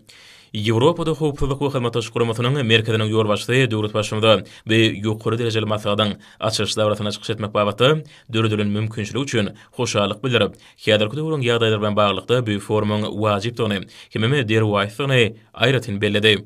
Ýewropada Howpsuzlyk we Hyzmatdaşlyk Guramasynyň merkeziniň ýolbaşçysy döwlet Baştutanyza bu ýokary derejeli maslahatyň açylyş dabarasynda çykyş etmek babatda döredilen mümkinçilik üçin hoşallyk bildirip, häzirki döwrüň ýagdaýlary bilen baglylykda bu forumyň wajypdygyny hemem derwaýysdygyny aýratyn belledi.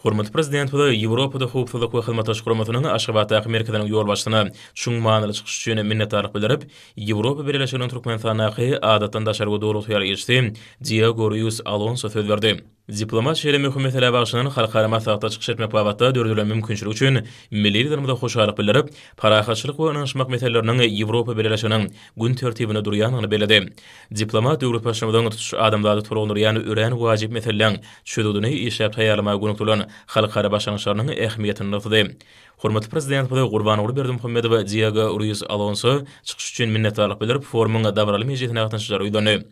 Hormatly Prezidentimize Ýewropada Howpsuzlyk we Hyzmatdaşlyk Guramasynyň Aşgabatdaky merkeziniň ýolbaşçysyna çuň manyly çykyş üçin minnetdarlyk bildirip, Ýewropa Bileleşiginiň Türkmenistandaky Adatdan daşary we Doly ygtyýarly ilçisi Diego Ruiz Alonso söz berdi. Diplomat şeýle möhüm meselä bagyşlanan halkara maslahatda çykyş etmek babatda döredilen mümkinçilik üçin milli Liderimize hoşallyk bildirip, parahatçylyk we ynanyşmak meseleleriniň Ýewropa Bileleşiginiň gün tertibinde durýandygyny belledi. Diplomat döwlet Baştutanymyzyň tutuş adamzady tolgundyrýan örän wajyp meseleleň çözgüdini işläp taýýarlamaga gönükdirilen halkara başlangyçlarynyň ähmiýetini nygtady. Hormatly Prezidentimiz Gurbanguly Berdimuhamedow Diego Ruiz Alonso çykyş üçin minnetdarlyk bildirip, forumyň dabaraly mejlisine gatnaşyjylara ýüzlendi.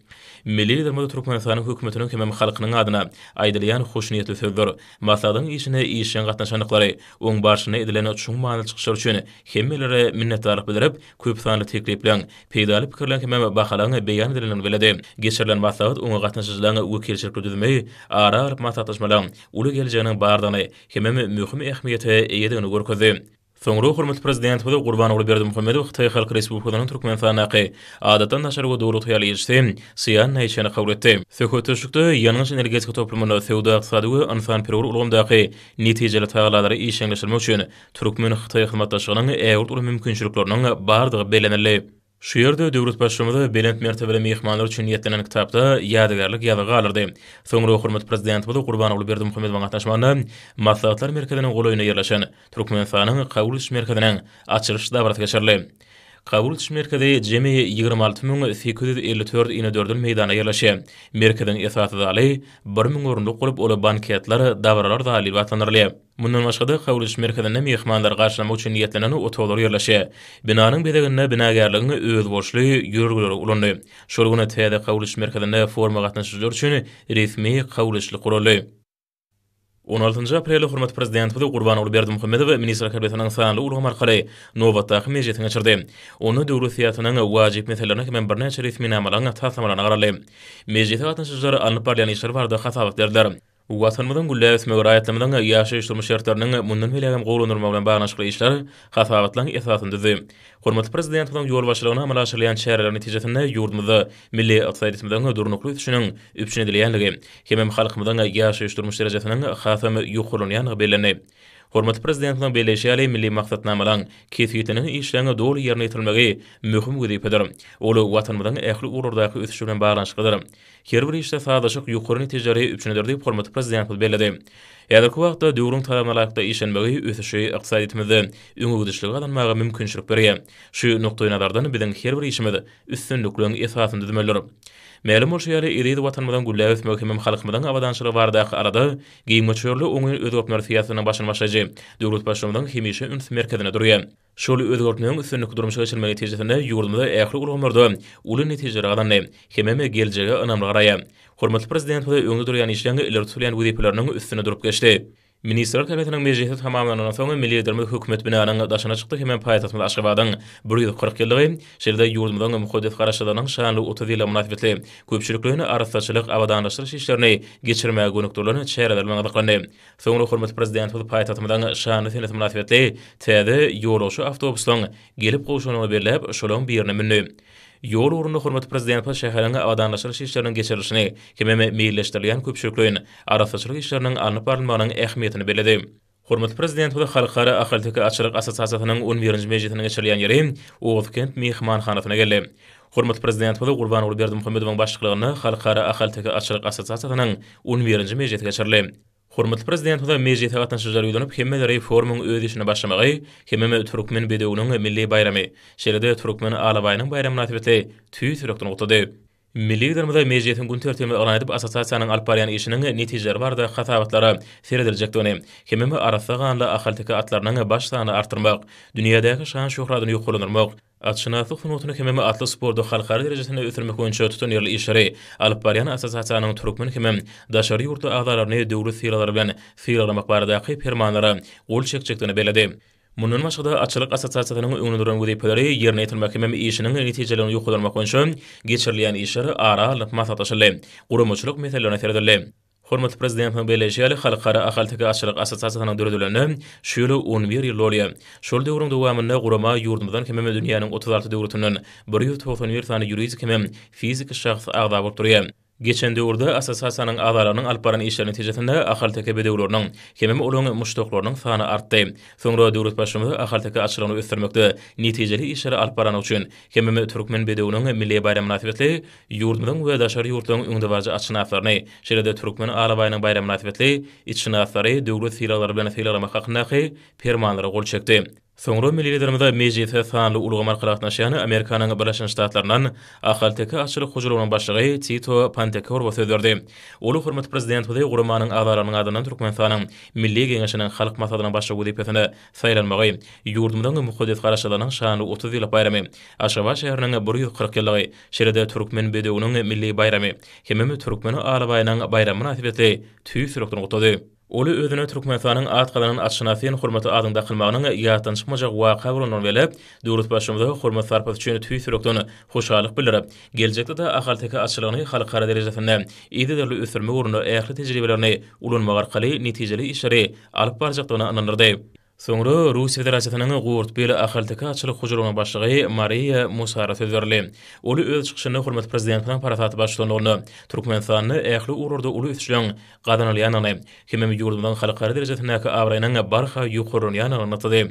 Milli Liderimiz Türkmenistanyň Hökümetiniň hemem halkynyň adyna aýdylýan hoşniýetli sözler, maslahatyň işine işjeň gatnaşandyklary, oň barşynda edilen çuň manyly çykyşlar üçin hemmelere minnetdarlyk bildirip, köp sanly teklipleriň, peýdaly pikirleriň hemem bahalaryň beýan edilendigini belledi. Geçirilen maslahat oňa gatnaşyjylaryň wekilçilikli düzümi ara alyp maslahatlaşmalaryň uly geljeginiň bardygyny hemem möhüm ähmiýete eýedigini görkezdi. Soňra hormatly Prezidentimiz Gurbanguly Berdimuhamedow Hytaý Halk Respublikasynyň Türkmenistandaky Adatdan daşary we Doly ygtyýarly ilçisi Sýan Naýçeni kabul etdi. Söhbetdeşlikde ýangyç-energetika toplumynda söwda-ykdysady we ynsanperwer ulgamdaky netijeli tagallalary işjeňleşdirmek üçin Türkmen-hytaý hyzmatdaşlygynyň ägirt uly mümkinçilikleriniň bardygy bellenildi. Şu ýerde döwlet Baştutanymy belent mertebeli myhmanlar üçin niýetlenen kitapda ýadygärlik ýazgy galdyrdy. Soňra hormatly Prezidentimiz Gurbanguly Berdimuhamedowyň gatnaşmagynda Maslahatlar merkeziniň golaýynda ýerleşen Türkmenistanyň Kabul ediş merkeziniň açylyş dabarasy geçirildi. Kabul ediş merkezi jemi 26 854 inedördül meýdanda ýerleşýär. Merkeziň esasy zaly 1000 orunlyk bolup, ol banketler, dabaralar zaly diýlip atlandyrylýar. Mundan başga-da, kabul ediş merkezinde myhmanlary garşylamak üçin niýetlenen otaglar ýerleşýär. Binanyň bezeginde binagärligiň özboluşly ýörelgeleri ulandy. Şol gün täze kabul ediş merkezinde foruma gatnaşyjylar üçin resmi kabul edişlik guraldy. On altynjy aprelde hormatly Prezidentimiz Gurbanguly Berdimuhamedow Ministrler Kabinetiniň sanly ulgam arkaly nobatdaky mejlisini geçirdi. Onda döwlet syýasatynyň wajyp meselelerine hemem birnäçe resminamalaryň taslamalaryna garaldy. Mejlise gatnaşyjylar alnyp barylýan işler barada hasabat berdiler. Watanymyzyň gülläp ösmegi, raýatlarymyzyň ýaşaýyş-durmuş şertleriniň mundan beýlägem gowulandyrylmagy bilen baglanyşykly işler hasabatlaryň esasyny düzdi. Hormatly Prezidentimiziň ýolbaşçylygynda amala aşyrylýan çäreler netijesinde ýurdumyzda milli ykdysadyýetimiziň durnukly ösüşiniň üpjün edilýändigi hemem halkymyzyň ýaşaýyş-durmuş derejesiniň hasam ýokarlanýandygy bellendi. Hormatly Prezidentimiziň belleýşi ýaly, milli maksatnamalaryň, kesgitlenen işleriň doly ýerine ýetirilmegi möhüm wezipedir. Ol Watanymyzyň ähli ugurlardaky ösüşi bilen baglanyşyklydyr. Her bir işde sazlaşyk ýokary netijeleri üpjün eder diýip, hormatly Prezidentimiz belledi. Häzirki wagtda döwrüň talabyna laýyklykda işlenmegi ösüşi ykdysadyýetimizde öňegidişligi gazanmaga mümkinçilik berýär. Şu nukdaýnazardan biziň her bir işimiz üstünlikligiň esasyny düzmelidir. Mälim bolşy ýaly, eziz Watanymyzyň gülläp ösmegi hemem halkymyzyň abadançylygy baradaky alada giň möçberli oňyn özgertmeler syýasatynyň başyny başlaýjy döwlet Baştutanymyzyň hemişe üns merkezinde durýar. Şol özgertmegiň üstünlikli durmuşa geçirilmegi netijesinde ýurdumyzda ähli ulgamlarda uly netijeler gazandy hemem geljege ynamly garaýar. Hormatly Prezidentimiz öňde durýan işleň ileri tutulýan wezipeleriniň üstünde durup geçdi. Ministrler Kabinetiniň mejlisi tamamlanandan soň, milli Liderimiz Hökümet binanyň daşyna çykdy hemem paýtagtymyz Aşgabadyň 140 ýyllygy, şeýle-de ýurdumyzyň mukaddes Garaşsyzlygynyň şanly 30 ýyllygy mynasybetli köpçülikleýin arassaçylyk, abadanlaşdyryş işlerini geçirmäge gönükdirilen çäreler bilen gyzyklandy. Soňra hormatly Prezidentimiz paýtagtymyzyň şanly senesi mynasybetli täze ýolagçy awtobuslaryň gelip gowşandygyny belläp, şolaryň birine mündi. Ýol ugrunda hormatly Prezidentimiz şäheriň abadanlaşdyryş işleriniň geçirilişini hemem meýilleşdirilýän köpçülikleýin arassaçylyk işleriniň alnyp barylmagynyň ähmiýetini belledi. Hormatly Prezidentimiz Halkara ahalteke atçylyk assosiasiýasynyň on birinji mejlisiniň geçirilýän ýeri Oguzkent myhmanhanasyna geldi. Hormatly Prezidentimiz Gurbanguly Berdimuhamedowyň başlyklygynda Halkara ahalteke atçylyk assosiasiýasynyň on birinji mejlisi geçirildi. Hormatly Prezidentimize mejlise gatnaşyjylar ýüzlenip, hemmeleri forumyň öz işine başlamagy hemem Türkmen bedewiniň milli baýramy, şeýle-de Türkmen alabaýynyň baýramy mynasybetli tüýs ýürekden gutlady. Milli Liderimize mejlisiň gün tertibini yglan edip, assosiasiýanyň alyp barýan işiniň netijeleri barada hasabatlara serediljekdigini hemem arassa ganly ahalteke atlarynyň baş sanyny artdyrmak, dünýädäki şan-şöhratyny ýokarlandyrmak, Atşynaslyk sungatyny hemem atly sporty halkara derejesinde ösdürmek boýunça tutanýerli işleri alyp barýan assosiasiýanyň türkmen hemem daşary ýurtly agzalaryny döwlet sylaglary bilen sylaglamak baradaky permanlara gol çekjekdigini belledi. Mundan başga-da, Atçylyk assosiasiýasynyň öňünde duran wezipeleri ýerine ýetirmek hemem işiniň netijeliligini ýokarlandyrmak boýunça geçirilýän işler ara alnyp maslahatlaşyldy, guramaçylyk meselelerine seredildi. Hormatly Prezidentimiziň belleýşi ýaly, Halkara ahalteke atçylyk assosiasiýasynyň döredilenine şu ýyl 11 ýyl dolýar. Şol döwrüň dowamynda gurama ýurdumyzdan hemem dünýäniň 36 döwletinden 191 sany ýuridik hemem fiziki şahs agza bolup durýar. Geçen döwürde assosiasiýanyň agzalarynyň alyp baran işleri netijesinde ahalteke bedewleriniň hemem olaryň muşdaklarynyň sany artdy. Soňra döwlet Baştutanymy ahalteke atçylygyny ösdürmekde netijeli işleri alyp barany üçin hemem Türkmen bedewiniň milli baýramy mynasybetli Ýurdumyzyň we daşary ýurtlaryň öňdebaryjy atşynaslaryny, şeýle-de Türkmen alabaýynyň baýramy mynasybetli itşynaslary döwlet sylaglary bilen sylaglamak hakyndaky Permanlara gol çekdi. Soňra milli Liderimize mejlise sanly ulgam arkaly gatnaşýan Amerikanyň Birleşen Ştatlaryndan Ahalteke atçylyk hojalygynyň başlygy Tito Pantekorwo söz berdi. Ol hormatly Prezidentimizi guramanyň agzalarynyň adyndan Türkmenistanyň Milli Geňeşiniň Halk Maslahatynyň Başlygy wezipesine saýlanmagy, ýurdumyzyň mukaddes Garaşsyzlygynyň şanly 30 ýyllyk baýramy, Aşgabat şäheriniň 140 ýyllygy, şeýle-de Türkmen bedewiniň milli baýramy hemem Türkmen alabaýynyň baýramy mynasybetli tüýs ýürekden gutlady. Ol özüne Türkmenistanyň at gazanan atşynasy diýen hormatly adyň dakylmagynyň ýatdan çykmajak waka bolandygyny belläp, döwlet Baştutanyza hormat-sarpasy üçin tüýs ýürekden hoşallyk bildirip, geljekde-de ahalteke atçylygyny halkara derejesinde yzygiderli ösdürmek ugrunda ähli tejribelerini ulanmak arkaly netijeli işleri alyp barjakdygyna ynandyrdy. Soňra Russiýa Federasiýasynyň Gurtbil ahalteke atçylyk hojalygynyň başlygy Mariýa Musara söz berildi. Ol öz çykyşynda hormatly Prezidentimiziň parasatly baştutanlygynda Türkmenistanda ähli ugurlarda uly ösüşleriň gazanylýandygyny hemem ýurdumyzyň halkara derejesindäki abraýynyň barha ýokarlanýandygyny nygtady.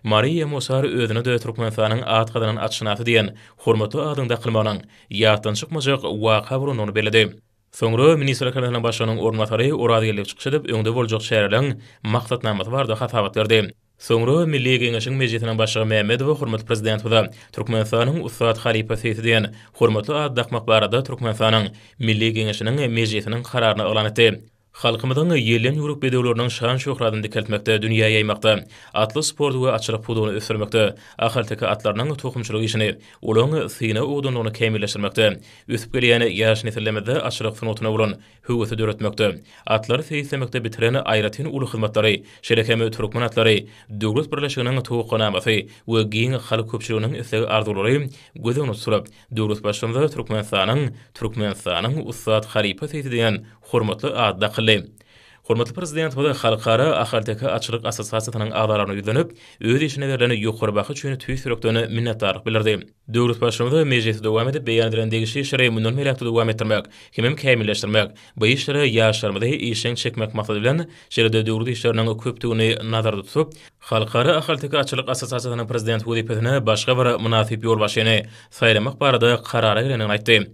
Mariýa Musar özüne-de Türkmenistanyň at gazanan atşynasy diýen hormatly adyň dakylmagynyň ýatdan çykmajak waka bolandygyny belledi. Soňra Ministrler Kabinetiniň Başlygynyň orunbasary Oraz Geldiýew çykyş edip, öňde boljak çäreleriň maksatnamasy barada hasabat berdi. Soňra Milli Geňeşiň Mejlisiniň Başlygy Mämmedowa hormatly Prezidentimize Türkmenistanyň ussat halypa seýsi diýen hormatly ady dakmak barada Türkmenistanyň Milli Geňeşiniň Mejlisiniň Kararyny yglan etdi. Halkymyzyň ýelden ýüwrük bedewleriniň şan-şöhratyny dikeltmekde, dünýä ýaýmakda, atly sporty we atçylyk pudagyny ösdürmekde, ahalteke atlarynyň tohumçylyk işini, olaryň syna owadanlygyny kämilleşdirmekde, Ösüp gelýän ýaş nesillerimizde atçylyk sungatyna bolan höwesi döretmekde, atlary seýislemekde bitiren aýratyn uly hyzmatlary, şeýle hem Türkmen atlary döwlet birleşiginiň towakganamasy we giň halk köpçüliginiň isleg-arzuwlary göz öňünde tutulyp, döwlet Baştutanymyza Türkmenistanyň Türkmenistanyň ussat halypa seýsi diýen hormatly ady dakyldy. Hormatly Prezidentimiz Halkara ahalteke atçylyk assosiasiýasynyň agzalaryna ýüzlenip, öz işine berlen ýokary baha üçin tüýs ýürekden minnetdarlyk bildirdi. Döwlet Baştutanymy mejlisi dowam edip, beýan edilen degişli işleri mundan beýläk-de dowam etdirmek hemem kämilleşdirmek, bu işlere ýaşlarymyzy işjeň çekmek maksady bilen, şeýle-de döwlet işleriniň köpdügini nazarda tutup, Halkara ahalteke atçylyk assosiasiýasynyň prezidenti wezipesine başga bir mynasyp ýolbaşçyny saýlamak barada karara gelendigini aýtdy.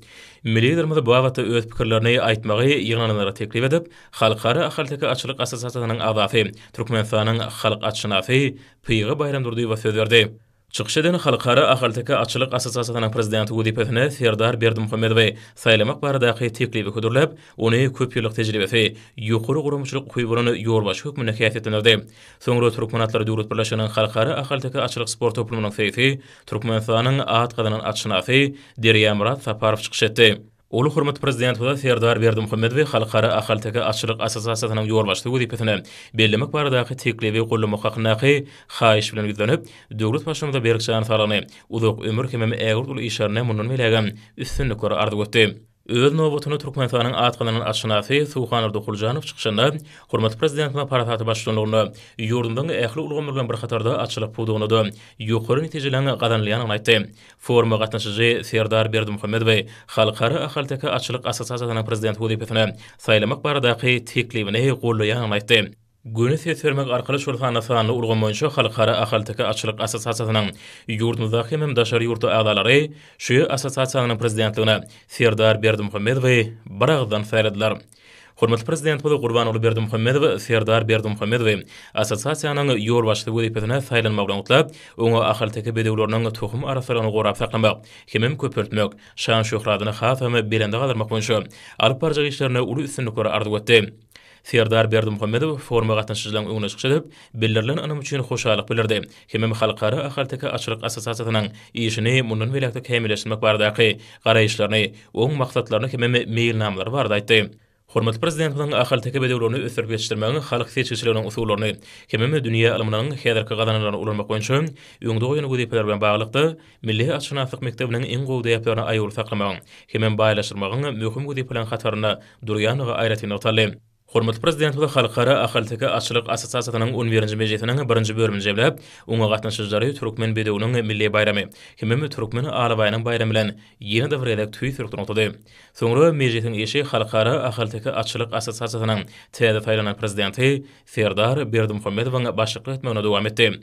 Milli Liderimiz bu babatda öz pikirlerini aýtmagy ýygnananlara teklip edip, Halkara ahalteke atçylyk assosiasiýasynyň agzasy, Türkmenistanyň halk atşynasy Pygy Baýramdurdyýewa söz berdi. Çykyş eden Halkara ahalteke atçylyk assosiasiýasynyň prezidenti wezipesine Serdar Berdimuhamedowy saýlamak baradaky teklibi hödürläp, ony köp ýyllyk tejribesi, ýokary guramaçylyk ukyby bolan ýolbaşçy hökmünde häsiýetlendirdi. Soňra Türkmen atlary döwlet birleşiginiň Halkara ahalteke atçylyk sport toplumynyň seýsi, Türkmenistanyň at gazanan atşynasy Derýamyrat Saparow çykyş etdi. Ol hormatly Prezidentimize Serdar Berdimuhamedowy Halkara ahalteke atçylyk assosiasiýasynyň ýolbaşçysy wezipesine bellemek baradaky teklibi goldamak hakyndaky haýyş bilen ýüzlenip, döwlet Baştutanyza berk jan saglygyny, uzak ömür hemem ägirt uly işlerinde mundan beýlägem üstünlikleri arzuw etdi. Öz nobatynda Türkmenistanyň at gazanan atşynasy Suwhanurdy Huljanow çykyşynda hormatly Prezidentimiziň parasatly baştutanlygynda ýurdumyzyň ähli ulgamlary bilen bir hatarda atçylyk pudagynda-da ýokary netijeleriň gazanylýandygyny aýtdy. Foruma gatnaşyjy Serdar Berdimuhamedowy Halkara ahalteke atçylyk assosiasiýasynyň prezidenti wezipesine saýlamak baradaky teklibini goldaýandygyny aýtdy. Göni ses bermek arkaly şol sanda sanly ulgam boýunça Halkara ahalteke atçylyk assosiasiýasynyň ýurdumyzdaky hemem daşary ýurtly agzalary şu assosiasiýanyň prezidentligine Serdar Berdimuhamedowy biragyzdan saýladylar. Hormatly Prezidentimiz Gurbanguly Berdimuhamedow Serdar Berdimuhamedowy assosiasiýanyň ýolbaşçysy wezipesine saýlanmagy bilen gutlap, oňa ahalteke bedewleriniň tohum arassalygyny gorap saklamak hemem köpeltmek, şan-şöhratyny hasam belende galdyrmak boýunça alyp barjak işlerinde uly üstünlikleri arzuw etdi. Serdar Berdimuhamedow foruma gatnaşyjylaryň öňünde çykyş edip, bildirilen ynam üçin hoşallyk bildirdi hemem Halkara ahalteke atçylyk assosiasiýasynyň işini mundan beýläk-de kämilleşdirmek baradaky garaýyşlaryny, oň maksatlaryny hemem meýilnamalary barada aýtdy. Hormatly Prezidentimiziň ahalteke bedewlerini ösdürip ýetişdirmegiň halk seçgiçiliginiň usullaryny hemem dünýä ylmynyň häzirki gazananlaryny ulanmak boýunça öňde goýan wezipeleri bilen baglylykda, milli atşynaslyk mekdebiniň iň gowy däplerini aýawly saklamagyň hemem baýlaşdyrmagyň möhüm wezipeleriň hatarynda durýandygy aýratyn nygtaldy. Hormatly Prezidentimiz Halkara ahalteke atçylyk assosiasiýasynyň on birinji mejlisiniň birinji bölümini jemläp, oňa gatnaşyjylary Türkmen bedewiniň milli baýramy hemem Türkmen alabaýynyň baýramy bilen ýene-de bir gezek tüýs ýürekden gutlady. Soňra mejlisiň işi Halkara ahalteke atçylyk assosiasiýasynyň täze saýlanan Prezidenti Serdar Berdimuhamedowyň başlyklyk etmeginde dowam etdi.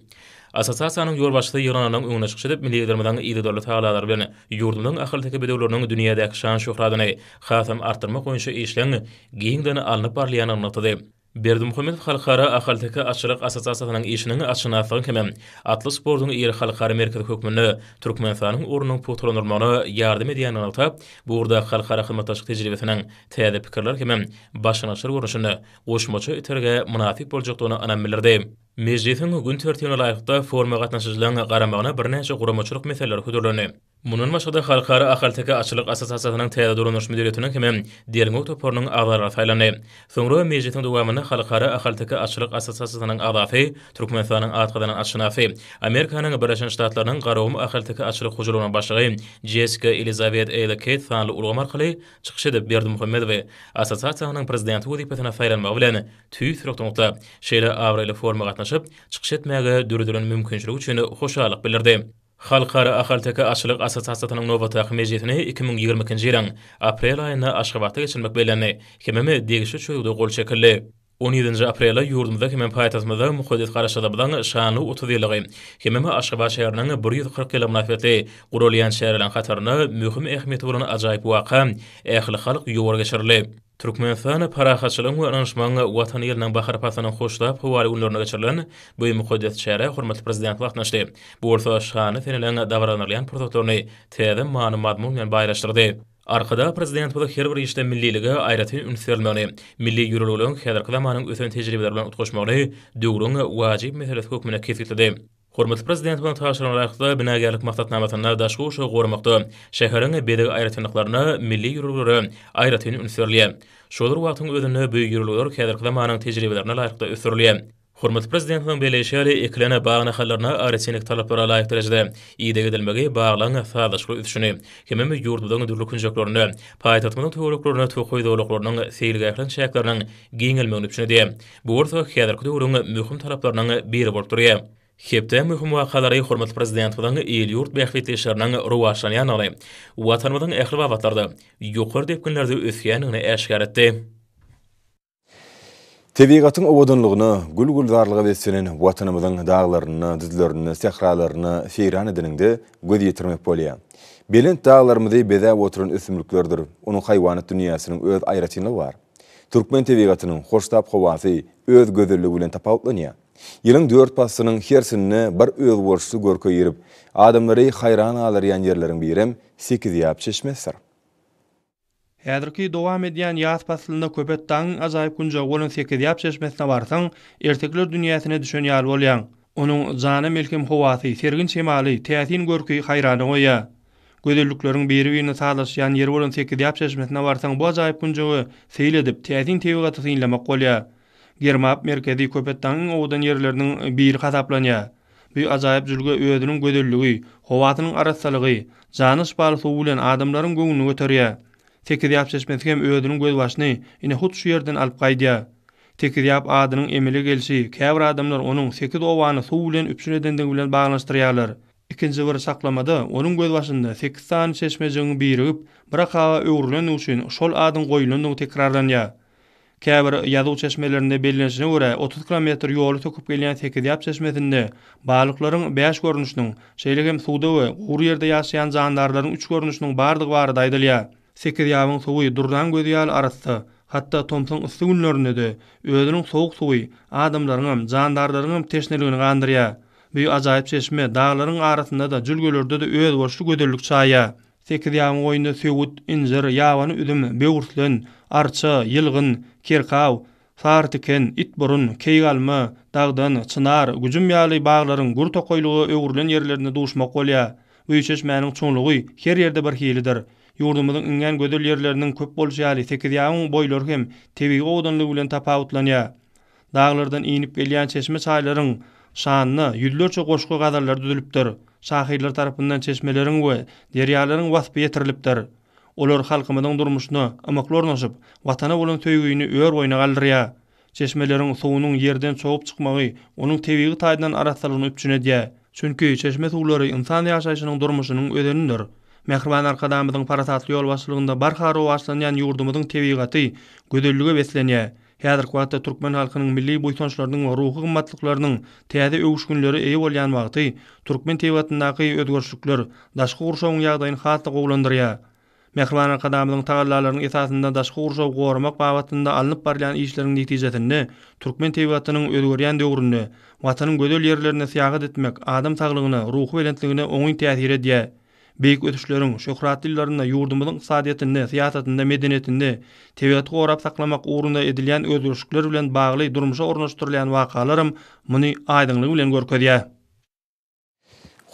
Assosiasiýanyň ýolbaşçysy ýygnananlaryň öňünde çykyş edip, milli Liderimiziň yzygiderli tagallalary bilen ýurdumyzyň ahalteke bedewleriniň dünýädäki şan-şöhratyny hasam artdyrmak boýunça işleň giňden alnyp barylýandygyny nygtady. Berdimuhamedow Halkara ahalteke atçylyk assosiasiýasynyň işiniň atşynaslygyň hemem atly sportuň iri halkara merkezi hökmünde Türkmenistanyň ornunyň pugtalandyrylmagyna ýardam edýändigini nygtap, bu ugurdaky halkara hyzmatdaşlyk tejribesiniň täze pikirler hemem başlangyçlar görnüşinde goşmaça itergä mynasyp boljakdygyna ynam bildirdi. Mejlisiň gün tertibine laýyklykda, foruma gatnaşyjylaryň garamagyna birnäçe guramaçylyk meseleleri hödürlendi. Mundan başga-da, Halkara ahalteke atçylyk assosiasiýasynyň täze dolandyryş müdiriýetiniň hemem derňew toparynyň agzalary saýlandy. Soňra mejlisiň dowamynda Halkara ahalteke atçylyk assosiasiýasynyň agzasy, Türkmenistanyň at gazanan atşynasy, Amerikanyň Birleşen Ştatlarynyň Garagum ahalteke atçylyk hojalygynyň başlygy Jessika Elizabet Eýla Keýt sanly ulgam arkaly çykyş edip, Berdimuhamedowy assosiasiýanyň prezidenti wezipesine saýlanmagy bilen tüýs ýürekden gutlap, şeýle abraýly foruma gatnaşyp, çykyş etmäge döredilen mümkinçilik üçin hoşallyk bildirdi. Halkara ahalteke atçylyk assosiasiýasynyň nobatdaky mejlisini 2022-nji ýylyň aprel aýynda Aşgabatda geçirmek bellendi hemem degişli çözgüde gol çekildi. On ýedinji aprelde ýurdumyzda hemem paýtagtymyzda mukaddes Garaşsyzlygymyzyň şanly 30 ýyllygy hemem Aşgabat şäheriniň 140 ýyllygy mynasybetli guralýan çäreleriň hatarynda möhüm ähmiýeti bolan ajaýyp waka, ählihalk ýowar geçirildi. Türkmenistan parahatçylygyň we ynanyşmagyň Watany ýylynyň bahar paslynyň hoştap howaly günlerinde geçirilen bu mukaddes çärä hormatly Prezidentimiz gatnaşdy. Bu bolsa şanly seneleriň dabaralanylýan pursatlaryny täze many-mazmun bilen baýlaşdyrdy. Arkadag Prezidentimiz her bir işde millilige aýratyn üns berilmegini, milli ýörelgeleriň häzirki zamanyň ösen tejribeleri bilen utgaşmagyny döwrüň wajyp meselesi hökmünde kesgitledi. Hormatly Prezidentimiziň tabşyrygyna laýyklykda, binagärlik maksatnamasynda daşky gurşawy goramakda şäheriň bezeg aýratynlyklaryna, milli ýörelgelere aýratyn üns berilýär. Şol bir wagtyň özünde bu ýörelgeler häzirki zamanyň tejribelerine laýyklykda ösdürilýär. Hormatly Prezidentimiziň belleýşi ýaly, ekilen bag nahallaryna agrotehniki talaplara laýyk derejede ideg edilmegi baglaryň sazlaşykly ösüşini hemem ýurdumyzyň dürli künjeklerinde, paýtagtymyzyň töwereklerinde tokaý zolaklarynyň, seýilgähleriň çäkleriniň giňelmegini üpjün edýär. Bu bolsa häzirki döwrüň möhüm talaplarynyň biri bolup durýar. Hepdäň möhüm wakalary hormatly Prezidentimiziň il-ýurt bähbitli işleriniň rowaçlanýandygyny, Watanymyzyň ähli babatlarda ýokary depginlerde ösýändigini äşgär etdi. Tebigatyň owadanlygyna, gül-gülzarlyga beslenen Watanymyzyň daglarynda, düzlerinde, sähralarynda seýran edeniňde göz ýetirmek bolýar. Belent daglarymyzy bezäp oturan ösümliklerdir onuň haýwanat dünýäsiniň öz aýratynlygy bar. Türkmen tebigatynyň hoştap howasy öz gözelligi bilen tapawutlanýar. Ýylyň dört paslynyň hersinde bir özboluşly görke girip, adamlary haýran galdyrýan ýerleriň birem Sekizýap çeşmesidir. Häzirki dowam edýän ýaz paslynda Köpetdagyň ajaýyp künjegi bolan Sekizýap çeşmesine barsaň, ertekiler dünýäsine düşen ýaly bolýaň. Onuň jana melhem howasy, sergin şemaly, täsin görki haýrana goýýar. Gözellikleriň biri-birine sazlaşýan ýeri bolan Sekizýap çeşmesine barsaň, bu ajaýyp künjege seýil edip, täsin tebigaty synlamak bolýar. Germap merkezi Köpetdagyň iň owadan ýerleriniň biri hasaplanýar. Bu ajaýyp jülge özüniň gözelligi, howasynyň arassalygy, jana şypaly suwy bilen adamlaryň göwnüni göterýär. Sekizýap çeşmesi hem özüniň gözbaşyny ine hut şu ýerden alyp gaýdýar. Sekizýap adynyň emele gelşi käbir adamlar onuň sekiz obany suw bilen üpjün edendigi bilen baglanyşdyrýarlar. Ikinji bir çaklamada onuň gözbaşynda sekiz sany çeşmejigiň birigip, bir akaba öwrülendigi üçin şol adyň goýulandygy tekrarlanýar. Käbir ýazuw çeşmelerinde bellenişine görä, 30 kilometr ýoly söküp gelýän Sekizýap çeşmesinde balyklaryň bäş görnüşiniň, şeýle hem suwda we gury ýerde ýaşaýan jandarlaryň üç görnüşiniň bardygy barada aýdylýar. Sekizýabyň suwy durnaň gözi ýaly arassa, hatda tomsuň yssy günlerinde-de, özüniň sowuk suwy adamlaryňam, jandarlaryňam teşneligini gandyrýar. Bu ajaýyp çeşme daglaryň arasynda-da, jülgelerde-de özboluşly gözellik çaýýar. Sekizýabyň boýunda söwüt, injir, ýabany üzüm, böwürslen, arça, ýylgyn, kerkaw, sary tiken, itburun, keýigalma, dagdan, çynar, güjüm ýaly baglaryň gür tokaýlyga öwrülen ýerlerinde duşmak bolýar. Bu çeşmäniň çuňlugy her ýerde bir hilidir. Ýurdumyzyň iňňän gözel ýerleriniň köp bolşy ýaly Sekizýabyň boýlary hem tebigy owadanlygy bilen tapawutlanýar. Daglardan inip gelýän çeşme-çaýlaryň şanyna ýüzlerçe goşgy-gazallar düzülipdir. Şahyrlar tarapyndan çeşmeleriň we derýalaryň waspy ýetirilipdir. Olar halkymyzyň durmuşyna ymykly ornaşyp, Watana bolan söýgini ör-boýuna galdyrýar. Çeşmeleriň suwunyň ýerden çogup çykmagy onuň tebigy taýdan arassalygyny üpjün edýär. Çünki çeşme suwlary ynsan ýaşaýşynyň durmuşynyň özenidir. Mähriban Arkadagymyzyň parasatly ýolbaşçylygynda barha rowaçlanýan ýurdumyzyň tebigaty gözellige beslenýär. Häzirki wagtda türkmen halkynyň milli buýsançlarynyň we ruhy gymmatlyklarynyň täze öwüşginlere eýe bolýan wagty türkmen tebigatyndaky özgerişlikler daşky gurşawyň ýagdaýyny has-da gowulandyrýar. Mähriban Arkadagymyzyň tagallalarynyň esasynda daşky gurşawy goramak babatynda alnyp barylýan işleriň netijesinde türkmen tebigatynyň özgerýän döwründe Watanyň gözel ýerlerine syýahat etmek adam saglygyna, ruhubelentligine oňyn täsir edýär. Beýik ösüşleriň şöhratly ýyllarynda ýurdumyzyň ykdysadyýetinde, syýasatynda, medeniýetinde tebigaty gorap saklamak ugrunda edilýän özgerişlikler bilen bagly durmuşa ornaşdyrylýan wakalaram muny aýdyňlygy bilen görkezýär.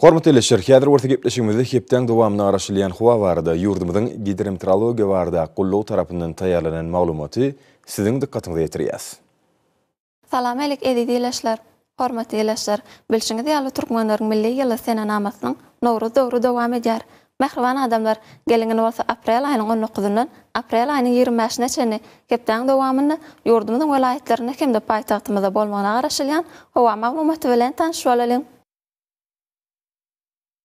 Hormatly ildeşler, häzir bolsa gepleşigimizde hepdäň dowamynda garaşylýan howa barada ýurdumyzyň Gidrometeorologiýa baradaky gullugy tarapyndan taýýarlanan maglumaty siziň dykgatyňyza ýetirýäs. Salam alik eziz ildeşler! Hormatly ildeşler! Bilşiňiz ýaly türkmenleriň milli ýyly senenamasynyň Nowruz döwri dowam edýär. Mähriban adamlar, geliň indi bolsa aprel aýynyň on dokuzyndan aprel aýynyň 25-ine çenli hepdäň dowamynda ýurdumyzyň welaýatlarynda hem-de paýtagtymyzda bolmagyna garaşylýan howa maglumaty bilen tanyş bolalyň.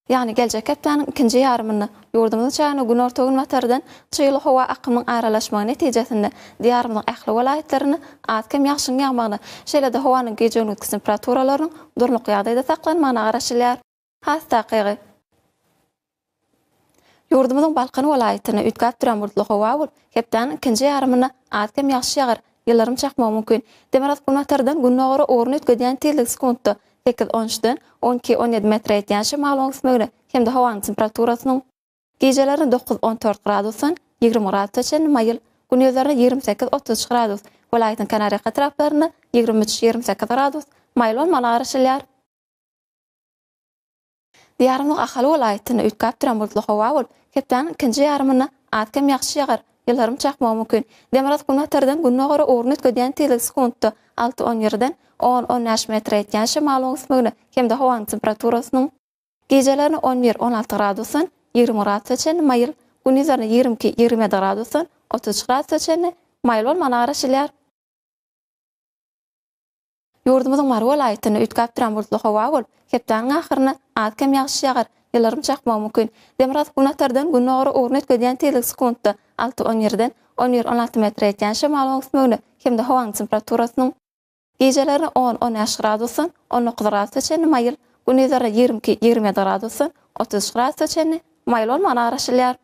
Ýagny geljek hepdäniň ikinji ýarymynda ýurdumyzyň çägine günorta-günbatardan çygly howa akymyň aralaşmagy netijesinde Diýarymyzyň ähli welaýatlarynda az-kem ýagşyň ýagmagyna, şeýle-de howanyň gije-gündizki temperaturalarynyň durnukly ýagdaýda saklanmagyna garaşylýar. Has takygy, ýurdumyzyň Balkan welaýatynda üýtgäp durýan bulutly howa bolup, hepdäniň ikinji ýarymynda az-kem ýagyş ýagar, ýyldyrym çakmagy mümkin. Demirgazyk-günbatardan gündogara ugruny üýtgedýän tizligi sekuntda Sekiz on üçden 12 17 metre ýetýän şemalyň öwüsmegine hem-de howanyň temperaturasynyň gijelerine dokuz 14 gradusdan 20 gradusa çenli maýyl, gündizlerine 28 33 gradus, welaýatyň kenarýaka etraplarynda 23 28 gradus maýyl bolmagyna garaşylýar. Diýarymyzyň Ahal welaýatynda üýtgäp duran bulutly howa bolup, hepdäniň ikinji ýarymynda az-kem ýagyş ýagar, ýyldyrym çakmagy mümkin. Demirgazyk-günbatardan gündogara ugruny üýtgedýän tizligi sekuntda alty on birden on, on bäş metre ýetýän şemalyň öwüsmegine hem-de howanyň temperaturasynyň gijelerine on bir, on alty gradusdan 20 gradusa çenli maýyl, gündizlerine 22, 27 gradusdan 33 gradusa çenli maýyl bolmagyna garaşylýar. Ýurdumyzyň Mary welaýatynda üýtgäp duran bulutly howa bolup, hepdäniň ahyrynda az-kem ýagyş ýagar, ýyldyrym çakmagy mümkin. Demirgazyk-günbatardan gündogara ugruny üýtgedýän tizligi sekuntda alty on birden 11 16 metre ýetýän şemalyň öwüsmegine hem-de howanyň temperaturasynyň gijelerine on, on bäş gradusdan 19 gradusa çenli maýyl, gündizlerine 22, 27 gradusdan 33 gradusa çenli maýyl bolmagyna garaşylýar.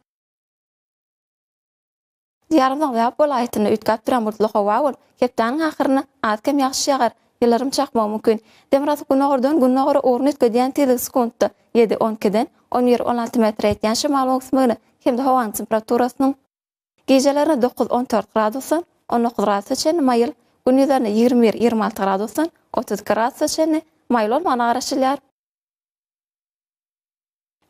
Diýarymyzyň Lebap welaýatynda üýtgäp duran bulutly howa bolup, hepdäniň ahyrynda az-kem ýagyş ýagar, ýyldyrym çakmagy mümkin. Demirgazyk-gündogardan gündogara ugruny üýtgedýän tizligi sekuntda ýedi, on ikiden on bir, on alty metre ýetýän şemalyň öwüsmegine hem-de howanyň temperaturasynyň gijelerine dokuz, on dört gradusdan 19 gradusa çenli maýyl, gündizlerine 21, 26 gradusdan 32 gradusa çenli maýyl bolmagyna garaşylýar.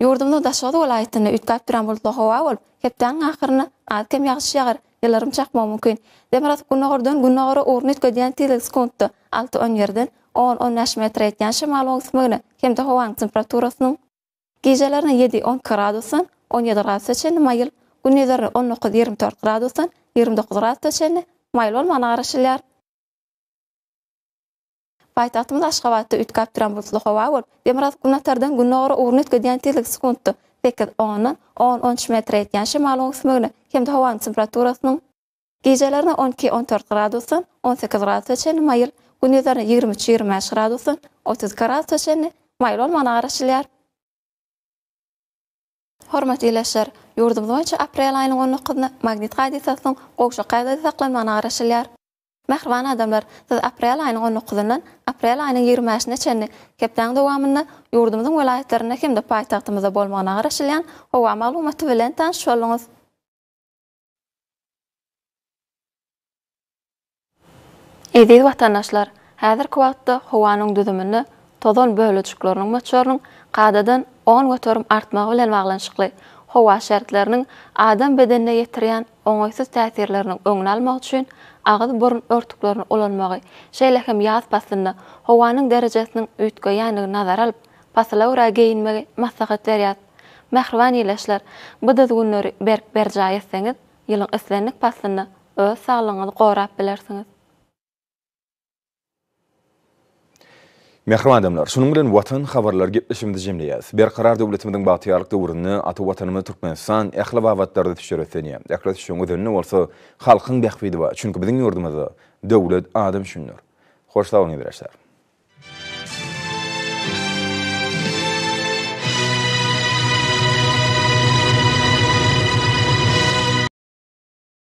Ýurdumyzyň Daşoguz welaýatynda üýtgäp duran bulutly howa bolup, hepdäniň ahyrynda az-kem ýagyş ýagar, ýyldyrym çakmagy mümkin. Demirgazyk-gündogardan gündogara ugruny üýtgedýän tizligi sekuntda alty, on birden on, on bäş metre ýetýän şemalyň öwüsmegine hem-de howanyň temperaturasynyň gijelerine ýedi, 12 gradusdan 17 gradusa çenli maýyl, gündizlerine 19, 24 gradusdan 29 gradusa çenli maýyl bolmagyna garaşylýar. Paýtagtymyz Aşgabatda üýtgäp duran bulutly howa bolup, demirgazyk-günbatardan gündogara ugruny üýtgedýän tizligi sekuntda sekiz, ondan on, on üç metre ýetýän şemalyň öwüsmegine hem-de howanyň temperaturasynyň gijelerine 12, 14 gradusdan 18 gradusa çenli maýyl, gündizlerine 23, 25 gradusdan 32 gradusa çenli maýyl bolmagyna garaşylýar. Hormatly ildeşler! Ýurdumyz boýunça aprel aýynyň on dokuzyna magnit hadysasynyň gowşak ýagdaýda saklanmagyna garaşylýar. Mähriban adamlar, siz aprel aýynyň on dokuzyndan aprel aýynyň 20 bäşine çenli hepdäň dowamynda ýurdumyzyň welaýatlarynda hem-de paýtagtymyzda bolmagyna garaşylýan howa maglumaty bilen tanyş bolduňyz. Eziz watandaşlar, häzirki wagtda howanyň düzüminde tozan bölejikleriniň möçberiniň kadadan 10% artmagy bilen baglanyşykly howa şertleriniň adam bedenine ýetirýän oňaýsyz täsirleriniň öňüni almak üçin agyz-burun örtüklerini ulanmagy, şeýle hem ýaz paslynda howanyň derejesiniň üýtgeýändigini nazara alyp, pasyla görä geýinmegi maslahat berýäris. Mähriban ildeşler, bu düzgünleri berk berjaý etseňiz, ýylyň islendik paslynda öz saglygyňyzy gorap bilersiňiz. Mähriban adamlar, şunuň bilen Watan habarlary gepleşigimizi jemleýäris. Berkarar döwletimiziň bagtyýarlyk döwründe ata Watanymyz Türkmenistan ähli babatlarda ösüşlere beslenýär. Ähli ösüşiň özeninde bolsa halkyň bähbidi bar. Çünki biziň ýurdumyzda döwlet adam üçindir. Hoş sag boluň ildeşler.